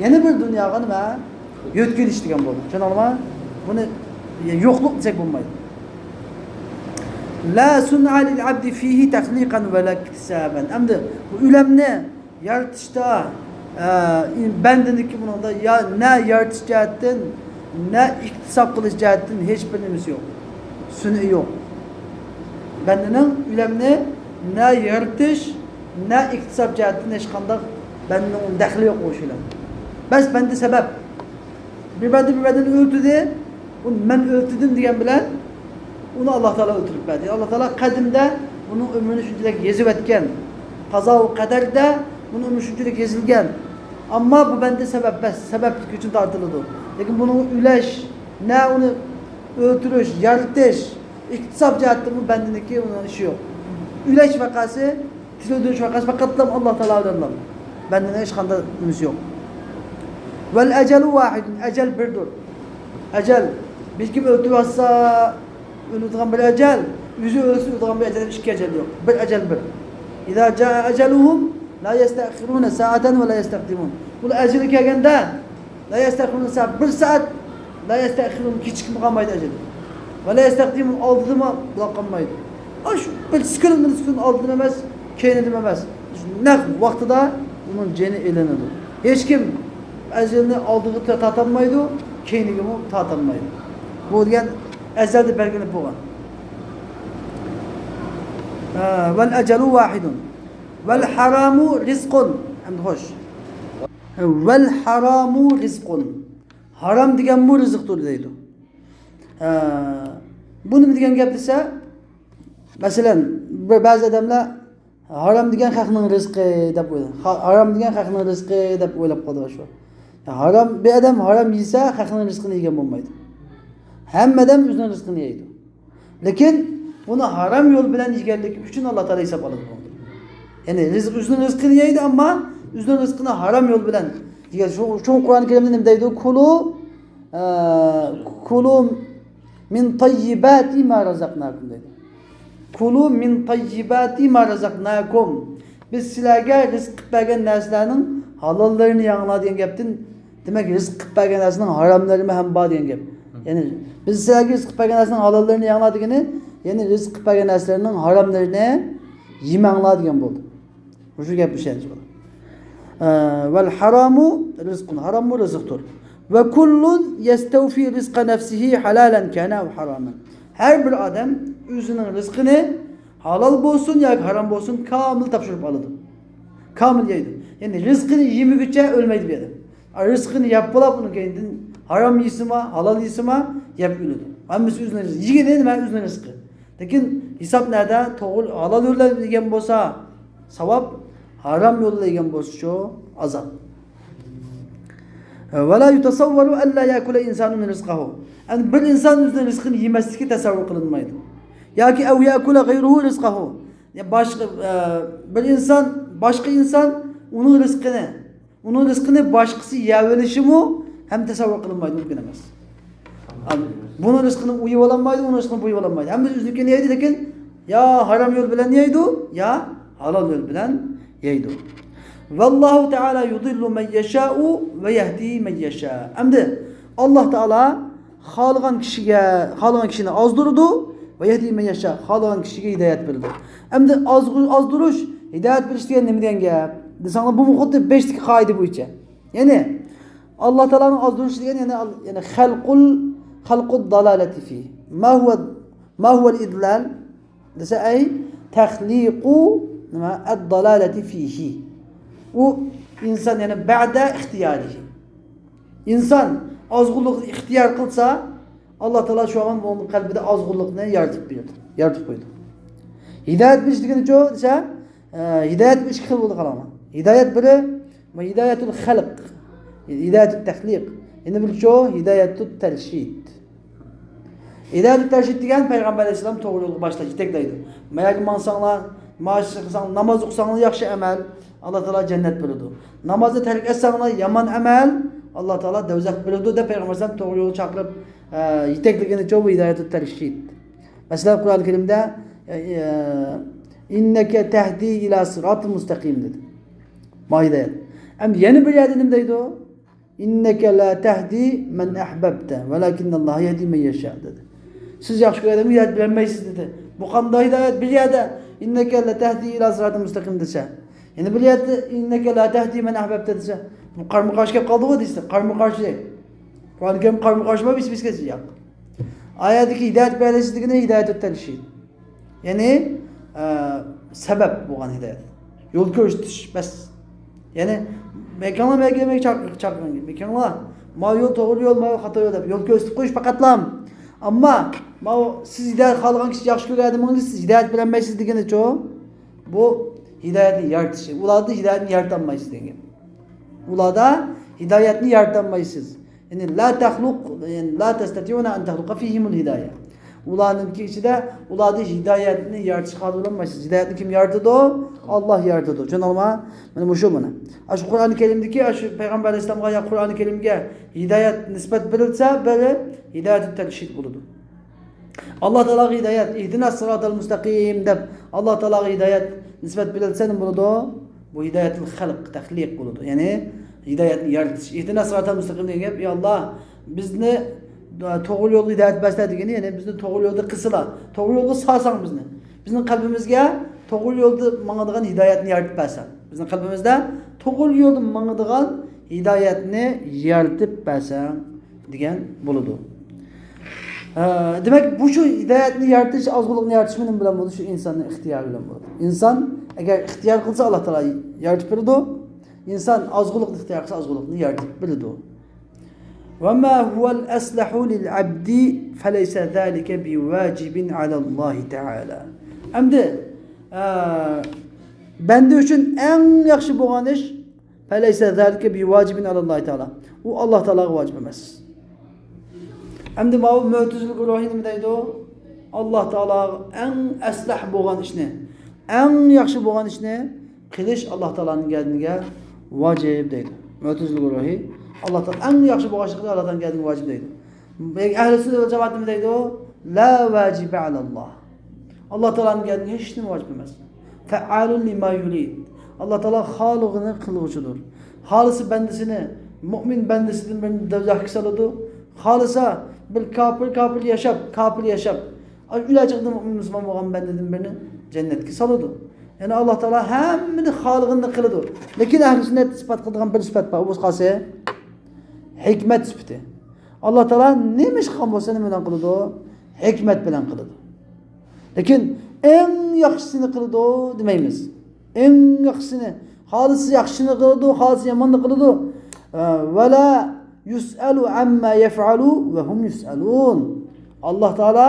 يەنە بىر دۇنياغا نېمە؟ يۆتكىلىش دېگەن بولدى. چۈشەندىڭلارمۇ؟ بۇنى يوقلۇق دېسەك بولمايدۇ. لا صنع للعبد فيه تخليقا ولا اكتسابا. ئەمدى بۇ ئۆلەمنى يارىتىشتا، ئە، بەندىنىڭكى بۇنىڭدا يا نە يارىتىش جەھەتتىن، نە ئىكتىساب قىلىش جەھەتتىن ھېچ بىر نېمىسى يوق. سۈنئى يوق. بەندىنىڭ ئۆلەمنى نە يارىتىش، نە ئىكتىساب جەھەتتىن ھېچقانداق بەندىنىڭ دەخلى يوق ئۇ ئىش بىلەن. بەس بەندە سەۋەب. بىر بەندە بىر بەندىنى ئۆلتۈردى. ئۇ مەن ئۆلتۈردۈم دېگەن بىلەن ئۇنى ئاللا تائالا ئۆلتۈرۈپ بەردى. ئاللا تائالا قەدىمدە ئۇنىڭ ئۆمرىنى شۇنچىلىك يېزىۋەتكەن. قازا ۋە قەدەردە ئۇنىڭ ئۆمرى شۇنچىلىك يېزىلگەن. ئەمما بۇ بەندە سەۋەب بەس، سەۋەبلىك ئۈچۈن تارتىلىدۇ. لېكىن بۇنىڭ ئۆلەش، نە ئۇنى ئۆلتۈرۈش، يارىتىش، ئىكتىساب جەھەتتىنمۇ بەندىنىڭكى ئۇنىڭ ئىشى يوق. ئۆلەش ۋەقەسى، تىل ئۆلتۈرۈش ۋەقەسى پەقەتلا ئاللا تائالا بىلەنلا. بەندىنىڭ ھېچقانداق نېمىسى يوق. ۋەل ئەجەلۇ ۋاھىدۇن، ئەجەل بىردۇر. ئەجەل، بىر كىم ئۆلتۈرۈۋاتسا، ئۆلىدىغان بىر ئەجەل، ئۆزى ئۆلسە ئۆلىدىغان بىر ئەجەل، ئىككى ئەجەل يوق. بىر ئەجەل بىر. ئىزا جائە ئەجەلۇھۇم لا يەستەخىرۇنە سائەتەن ۋە لا يەستەقدىمۇن. ئۇلار ئەجىلى كەلگەندە، لا يەستەخىرۇنە سائە، بىر سائەت، لا يەستەخىرۇن، كېچىكىپ قالمايدۇ ئەجەل. ۋە لا يەستەقدىمۇن، ئالدىدىمۇ بولاپ قالمايدۇ. ئاشۇ بىر سېكۇنت، مىللىسېكۇنت ئالدىدىمۇ ئەمەس، كەينىدىمۇ ئەمەس. نەق ۋاقتىدا ئۇنىڭ جېنى ئېلىنىدۇ. ھېچكىم ئەجىلىنى ئالدىغا تا-، تارتالمايدۇ، كەينىگىمۇ تارتالمايدۇ. بۇ دېگەن ئەزەلدە بەلگىلىنىپ بولغان. ھە، ۋەل ئەجەلۇ ۋاھىدۇن. ۋەل ھارامۇ رىزقۇن. ئەمدى خوش. ۋەل ھارامۇ رىزقۇن. ھارام دېگەنمۇ رىزىقتۇر دەيدۇ. ھە، بۇ نېمە دېگەن گەپ دېسە، مەسىلەن، بىر، بەزى ئادەملەر ھارام دېگەن خەقنىڭ رىزقى دەپ ئويلايدۇ. ھا-، ھارام دېگەن خەقنىڭ رىزقى دەپ ئويلاپ قالىدۇ شۇ. ھارام، بىر ئادەم ھارام يېسە، خەقنىڭ رىزقىنى يېگەن بولمايدۇ. ھەممە ئادەم ئۆزىنىڭ رىزقىنى يەيدۇ. لېكىن بۇنى ھارام يول بىلەن يېگەنلىكى ئۈچۈن ئاللا تائالا ھېساب ئالىدۇ. يەنى رىزق، ئۆزىنىڭ رىزقىنى يەيدۇ، ئەمما ئۆزىنىڭ رىزقىنى ھارام يول بىلەن يېگەن. شۇ، شۇ قۇرئان كەرىمدە نېمە دەيدۇ؟ كۇلۇ، ئە، كۇلۇ مىن تەييىباتى ما رەزەقناكۇم دەيدۇ. كۇلۇ مىن تەييىباتى ما رەزەقناكۇم. بىز سىلەرگە رىزىق قىلىپ بەرگەن نەرسىلەرنىڭ ھالاللىرىنى يەڭلار دېگەن گەپتىن، دېمەك، رىزىق قىلىپ بەرگەن نەرسىنىڭ ھاراملىرىمۇ ھەم بار دېگەن گەپ. يەنى، بىز سىلەرگە رىزىق قىلىپ بەرگەن نەرسىنىڭ ھالاللىرىنى يەڭلار دېگىنى، يەنى رىزىق قىلىپ بەرگەن نەرسىلەرنىڭ ھاراملىرىنى يېمەڭلار دېگەن بولدى. مۇشۇ گەپ ئىشەنچ بولدى. ئە، ۋەل ھارامۇ رىزقۇن، ھاراممۇ رىزىقتۇر. ۋە كۇللۇن يەستەۋفى رىزقە نەفسىھى ھالالەن كانە ئەۋ ھارامەن. ھەر بىر ئادەم ئۆزىنىڭ رىزقىنى ھالال بولسۇن ياكى ھارام بولسۇن، كامىل تاپشۇرۇپ ئالىدۇ. كامىل يەيدۇ. يەنى رىزقىنى يېمىگۈچە ئۆلمەيدۇ بۇ ئادەم. رىزقىنى يەپ بولاپ، ئۇنىڭ كەينىدىن ھارام يېسىمۇ، ھالال يېسىمۇ، يەپ ئۆلىدۇ. ھەممىسى ئۆزىنىڭ رىزقى. يېگىنى نېمە؟ ئۆزىنىڭ رىزقى. لېكىن ھېساب نەدە؟ توغرا، ھالال يولدا يېگەن بولسا ساۋاب، ھارام يولدا يېگەن بولسىچۇ ئازاب. ۋە لا يۇتەسەۋۋەرۇ ئەللا يەئكۇلە ئىنسانۇن رىزقەھۇ. يەنى بىر ئىنسان ئۆزىنىڭ رىزقىنى يېمەسلىكى تەسەۋۋۇر قىلىنمايدۇ. ياكى ئەۋ يەئكۇلە غەيرۇھۇ رىزقەھۇ. يا باشقا، ئە، بىر ئىنسان، باشقا ئىنسان ئۇنىڭ رىزقىنى، ئۇنىڭ رىزقىنى باشقىسى يەۋېلىشىمۇ ھەم تەسەۋۋۇر قىلىنمايدۇ، مۇمكىن ئەمەس. بۇنىڭ رىزقىنى ئۇ يېۋالالمايدۇ، ئۇنىڭ رىزقىنى بۇ يېۋالالمايدۇ. ھەممىسى ئۆزىنىڭكىنى يەيدۇ، لېكىن يا ھارام يول بىلەن يەيدۇ، يا ھالال يول بىلەن يەيدۇ. ۋەللاھۇ تەئالا يۇدىللۇ مەن يەشائۇ ۋە يەھدى مەن يەشا. ئەمدى ئاللا تائالا خالىغان كىشىگە، خالىغان كىشىنى ئازدۇرىدۇ، ۋە يەھدى مەن يەشا، خالىغان كىشىگە ھىدايەت بېرىدۇ. ئەمدى ئازغۇ-، ئازدۇرۇش، ھىدايەت بېرىش دېگەن نېمە دېگەن گەپ دېسەڭلار، بۇمۇ خۇددى بەشتىكى قائىدە بويىچە. يەنى، ئاللا تائالانىڭ ئازدۇرۇشى دېگەن، يەنى، يەنى خەلقۇل، خەلقۇد دالالەتى فى. ما ھۇۋە، ما ھۇۋەل ئىدلال؟ دېسە، ئەي تەخلىقۇ نېمە؟ ئەددالالەتى فىھى. ئۇ ئىنسان، يەنى بەدە ئىختىيارىھى. ئىنسان ئازغۇنلۇقنى ئىختىيار قىلسا، ئاللا تائالا شۇ ۋاقىت ئۇنىڭ قەلبىدە ئازغۇنلۇقنى يارىتىپ بېرىدۇ، يارىتىپ قويىدۇ. ھىدايەت بېرىش دېگىنىچۇ دېسە، ئە، ھىدايەت ئىككى خىل بولىدۇ، قاراڭلار. ھىدايەت بىرى، ۋە ھىدايەتۇل خەلق، ھىدايەتۇت تەخلىق. يەنە بىرىچۇ، ھىدايەتۇت تەرشىد. ھىدايەتۇت تەرشىد دېگەن پەيغەمبەر ئەلەيھىسسالام توغرا يولغا باشلاش، يېتەكلەيدۇ. ماياگە ماڭساڭلار، ماش قىلساڭلار، ناماز ئوقۇساڭلار ياخشى ئەمەل، ئاللا تائالا جەننەت بېرىدۇ. نامازنى تەرك ئەتسەڭلار، يامان ئەمەل، ئاللا تائالا دوزاخ بېرىدۇ دەپ پەيغەمبەر ئەلەيھىسسالام توغرا يولغا چاقىرىپ، ئە، يېتەكلىگىنىچۇ بۇ ھىدايەتۇت تەرشىد. مەسىلەن، قۇرئان كەرىمدە، ئە، ئە، «ئىننەكە تەھدى ئىلا سىراتىل مۇستەقىم» دېدى. مائىدە. ئەمدى يەنە بىر يەردە نېمە دەيدۇ؟ «ئىننەكە لا تەھدى مەن ئەھبەبتە، ۋەلاكىنناللاھە يەھدى مەن يەشا» دېدى. سىز ياخشى كۆرگەن ئادەمگە ھىدايەت بېرەلمەيسىز دېدى. بۇ قانداق ھىدايەت؟ بىر يەردە «ئىننەكە لا تەھدى ئىلا سىراتىل مۇستەقىم» دېسە، يەنە بىر يەردە «ئىننەكە لا تەھدى مەن ئەھبەبتە» دېسە، بۇ قارمۇ قارشى كەپ قالدىغۇ دېسە، قارمۇ قارشى. قۇرئان كەرىم قارمۇ قارشى ما بىس بىس كەتسە ياق. ئايەتتىكى ھىدايەت بېرەلەيسىز دېگىنى ھىدايەتۇت تەرشىد. يەنى، ئە، سەۋەب بولغان ھىدايەت. يول كۆرسىتىش، بەس. يەنى، «مەكەڭلار، مەكەڭ، مەكەڭ، چاق-، چاقىرىڭ، مەكەڭلار. ما يول توغرا يول، ما يول خاتا يول» دەپ يول كۆرسىتىپ قويۇش پەقەتلا. ئەمما، ما سىز ھىدايەت خالىغان كىشى ياخشى كۆرگەن ئادىمىڭىزنى سىز ھىدايەت بېرەلمەيسىز دېگىنىچۇ؟ بۇ ھىدايەتنى يارىتىشى. ئۇلاردا ھىدايەتنى يارىتالمايسىز دېگەن گەپ. ئۇلاردا ھىدايەتنى يارىتالمايسىز. يەنى لا تەخلۇق، يەنى لا تەستەتىئۇنە ئەن تەخلۇقە فىھىمۇل ھىدايە. ئۇلارنىڭكى ئىچىدە، ئۇلاردا ھىدايەتنى يارىتىشقا قادىر بولالمايسىز. ھىدايەتنى كىم يارىتىدۇ؟ ئاللا يارىتىدۇ. چۈشەندىڭلارمۇ؟ مانا مۇشۇ مانا. ئاشۇ قۇرئان كەرىمدىكى، ئاشۇ پەيغەمبەر ئەلەيھىسسالامغا يا قۇرئان كەرىمگە ھىدايەت نىسبەت بېرىلسە، بىرى ھىدايەتۇت تەرشىد بولىدۇ. ئاللا تائالاغا ھىدايەت، «ئىھدىنا سىراتال مۇستەقىم» دەپ ئاللا تائالاغا ھىدايەت نىسبەت بېرىلسە نېمە بولىدۇ؟ بۇ ھىدايەتۇل خەلق، تەخلىق بولىدۇ. يەنى ھىدايەتنى يارىتىش. «ئىھدىنا سىراتال مۇستەقىم» دېگەن گەپ، «ئى ئاللا، بىزنى، ئە، توغرا يولغا ھىدايەت بەرسە» دېگىنى، يەنى بىزنى توغرا يولدا قىلسىلا، توغرا يولدا سالساڭ بىزنى. بىزنىڭ قەلبىمىزگە توغرا يولدا ماڭىدىغان ھىدايەتنى يارىتىپ بەرسەڭ. بىزنىڭ قەلبىمىزدە توغرا يولدا ماڭىدىغان ھىدايەتنى يارىتىپ بەرسەڭ دېگەن بولىدۇ. ئە، دېمەك، بۇ شۇ ھىدايەتنى يارىتىش، ئازغۇنلۇقنى يارىتىش نېمە بىلەن بولىدۇ؟ شۇ ئىنساننىڭ ئىختىيارى بىلەن بولىدۇ. ئىنسان ئەگەر ئىختىيار قىلسا، ئاللا تائالا يارىتىپ بېرىدۇ. ئىنسان ئازغۇنلۇقنى ئىختىيار قىلسا، ئازغۇنلۇقنى يارىتىپ بېرىدۇ. وما هو الأصلح للعبد فليس ذلك بواجب على الله تعالى. ئەمدى، ئە، بەندە ئۈچۈن ئەڭ ياخشى بولغان ئىش، فليس ذلك بواجب على الله تعالى. ئۇ ئاللا تائالاغا ۋاجىپ ئەمەس. ئەمدى ماۋۇ مۆتىزىلە گۇرۇھى نېمە دەيدۇ؟ ئاللا تائالاغا ئەڭ ئەسلەھ بولغان ئىشنى، ئەڭ ياخشى بولغان ئىشنى قىلىش ئاللا تائالانىڭ گەردىنىگە ۋاجىپ دەيدۇ. مۆتىزىلە گۇرۇھى ئاللا تائالا ئەڭ ياخشى بولغان ئىشنى قىلىش ئاللا تائالانىڭ گەردىنىگە ۋاجىپ دەيدۇ. ئەھلى سۈننە ۋەل جامائەت نېمە دەيدۇ؟ لا ۋاجىبە ئەلەللا. ئاللا تائالانىڭ گەردىنىگە ھېچ نېمە ۋاجىپ ئەمەس. فەئالۇن لىما يۇرىد. ئاللا تائالا خالىغىنى قىلغۇچىدۇر. خالىسا بەندىسىنى، مۇئمىن بەندىسىدىن بىرنى دوزاخقا سالىدۇ. خالىسا بىر كاپىر، كاپىر ياشاپ، كاپىر ياشاپ، ئۆلەر چېغىدا مۇئمىن مۇسۇلمان بولغان بەندىدىن بىرنى جەننەتكە سالىدۇ. يەنى ئاللا تائالا ھەممىنى خالىغىنىنى قىلىدۇ. لېكىن ئەھلى سۈننەت ئىسپات قىلىدىغان بىر سۈپەت بار. ئۇ بولسا قايسى؟ ھېكمەت سۈپىتى. ئاللا تائالا نېمە ئىش قىلغان بولسا، نېمە بىلەن قىلىدۇ؟ ھېكمەت بىلەن قىلىدۇ. لېكىن ئەڭ ياخشىسىنى قىلىدۇ دېمەيمىز. ئەڭ ياخشىسىنى، خالىسا ياخشىنى قىلىدۇ، خالىسا ياماننى قىلىدۇ. ئە، ۋەلا يۇسئەلۇ ئەمما يەفئەلۇ ۋە ھۇم يۇسئەلۇن. ئاللا تائالا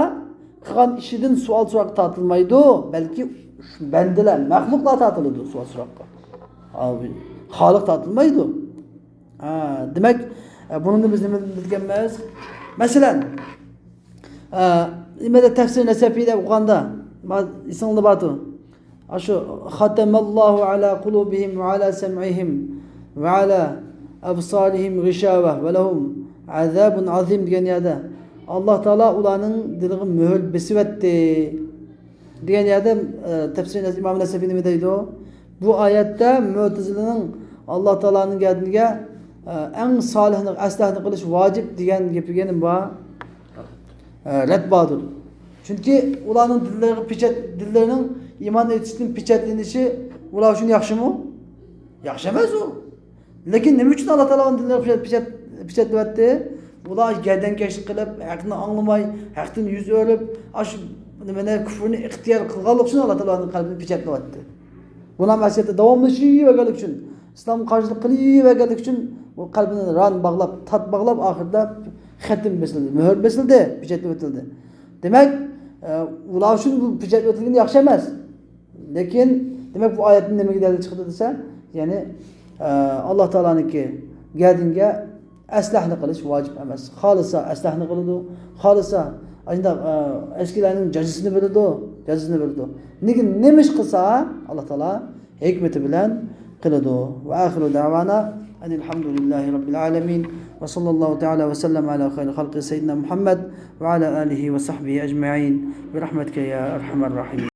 قىلغان ئىشىدىن سوئال سوراققا تارتىلمايدۇ، بەلكى بەندىلەر، مەخلۇقلار تارتىلىدۇ سوئال سوراققا. خالىق تارتىلمايدۇ. ھە، دېمەك، ئە، بۇنىڭدىن بىز نېمە بىلىدىكەنمىز؟ مەسىلەن، ئە، نېمىدە تەفسىر نەسەفىدە ئوقۇغاندا، ما-، ئېسىڭلاردا بارتۇ. ئاشۇ «ختم الله على قلوبهم وعلى سمعهم وعلى أبصارهم غشاوة ولهم عذاب عظيم» دېگەن يەردە، ئاللا تائالا ئۇلارنىڭ دىلىغا مۆھۈر بېسىۋەتتى. دېگەن يەردە، ئە، تەپسىر ئىمام نەسەفى نېمە دەيدۇ؟ بۇ ئايەتتە مۆتىزىلىنىڭ ئاللا تائالانىڭ گەردىنىگە، ئە، ئەڭ سالىھنى، ئەسلەھنى قىلىش ۋاجىپ دېگەن گېپىگە نېمە بار؟ ئە، رەت باردۇر. چۈنكى ئۇلارنىڭ دىللىرىغا پېچەت، دىللىرىنىڭ ئىمان ئېيتىشتىن پېچەتلىنىشى ئۇلار ئۈچۈن ياخشىمۇ؟ ياخشى ئەمەس ئۇ. لېكىن نېمە ئۈچۈن ئاللا تائالا ئۇنىڭ دىلىنى پېچەت-، پېچەتلىۋەتتى؟ ئۇلار گەردەنكەشلىك قىلىپ، ھەقنى ئاڭلىماي، ھەقتىن يۈز ئۆرۈپ، ئاشۇ نېمىنى، كۇفرنى ئىختىيار قىلغانلىقى ئۈچۈن ئاللا تائالا ئۇنىڭ قەلبىنى پېچەتلەۋەتتى. گۇناھ مەسىيەتتە داۋاملىشىۋەرگەنلىكى ئۈچۈن، ئىسلامغا قارشىلىق قىلىۋەرگەنلىكى ئۈچۈن بۇ قەلبىنى ران باغلاپ، تات باغلاپ، ئاخىرىدا خېتىم بېسىلدى، مۆھۈر بېسىلدى، پېچەتلىۋېتىلدى. دېمەك، ئە، ئۇلار ئۈچۈن بۇ پېچەتلىۋېتىلگىنى ياخشى ئەمەس. لېكىن، دېمەك، بۇ ئايەتتىن نېمىگە دەلىل چىقىدۇ دېسە، يەنى، ئە، ئاللا تائالانىڭكى گەردىنىگە ئەسلەھنى قىلىش ۋاجىپ ئەمەس. خالىسا ئەسلەھنى قىلىدۇ، خالىسا ئاشۇنداق، ئە، ئەسكىلەرنىڭ جازىسىنى بېرىدۇ، جازىسىنى بېرىدۇ. لېكىن نېمە ئىش قىلسا، ئاللا تائالا ھېكمىتى بىلەن قىلىدۇ. وآخر دعوانا أن الحمد لله رب العالمين. وصلى الله تعالى وسلم على خير خلقه سيدنا محمد وعلى آله وصحبه أجمعين. برحمتك يا أرحم الراحمين.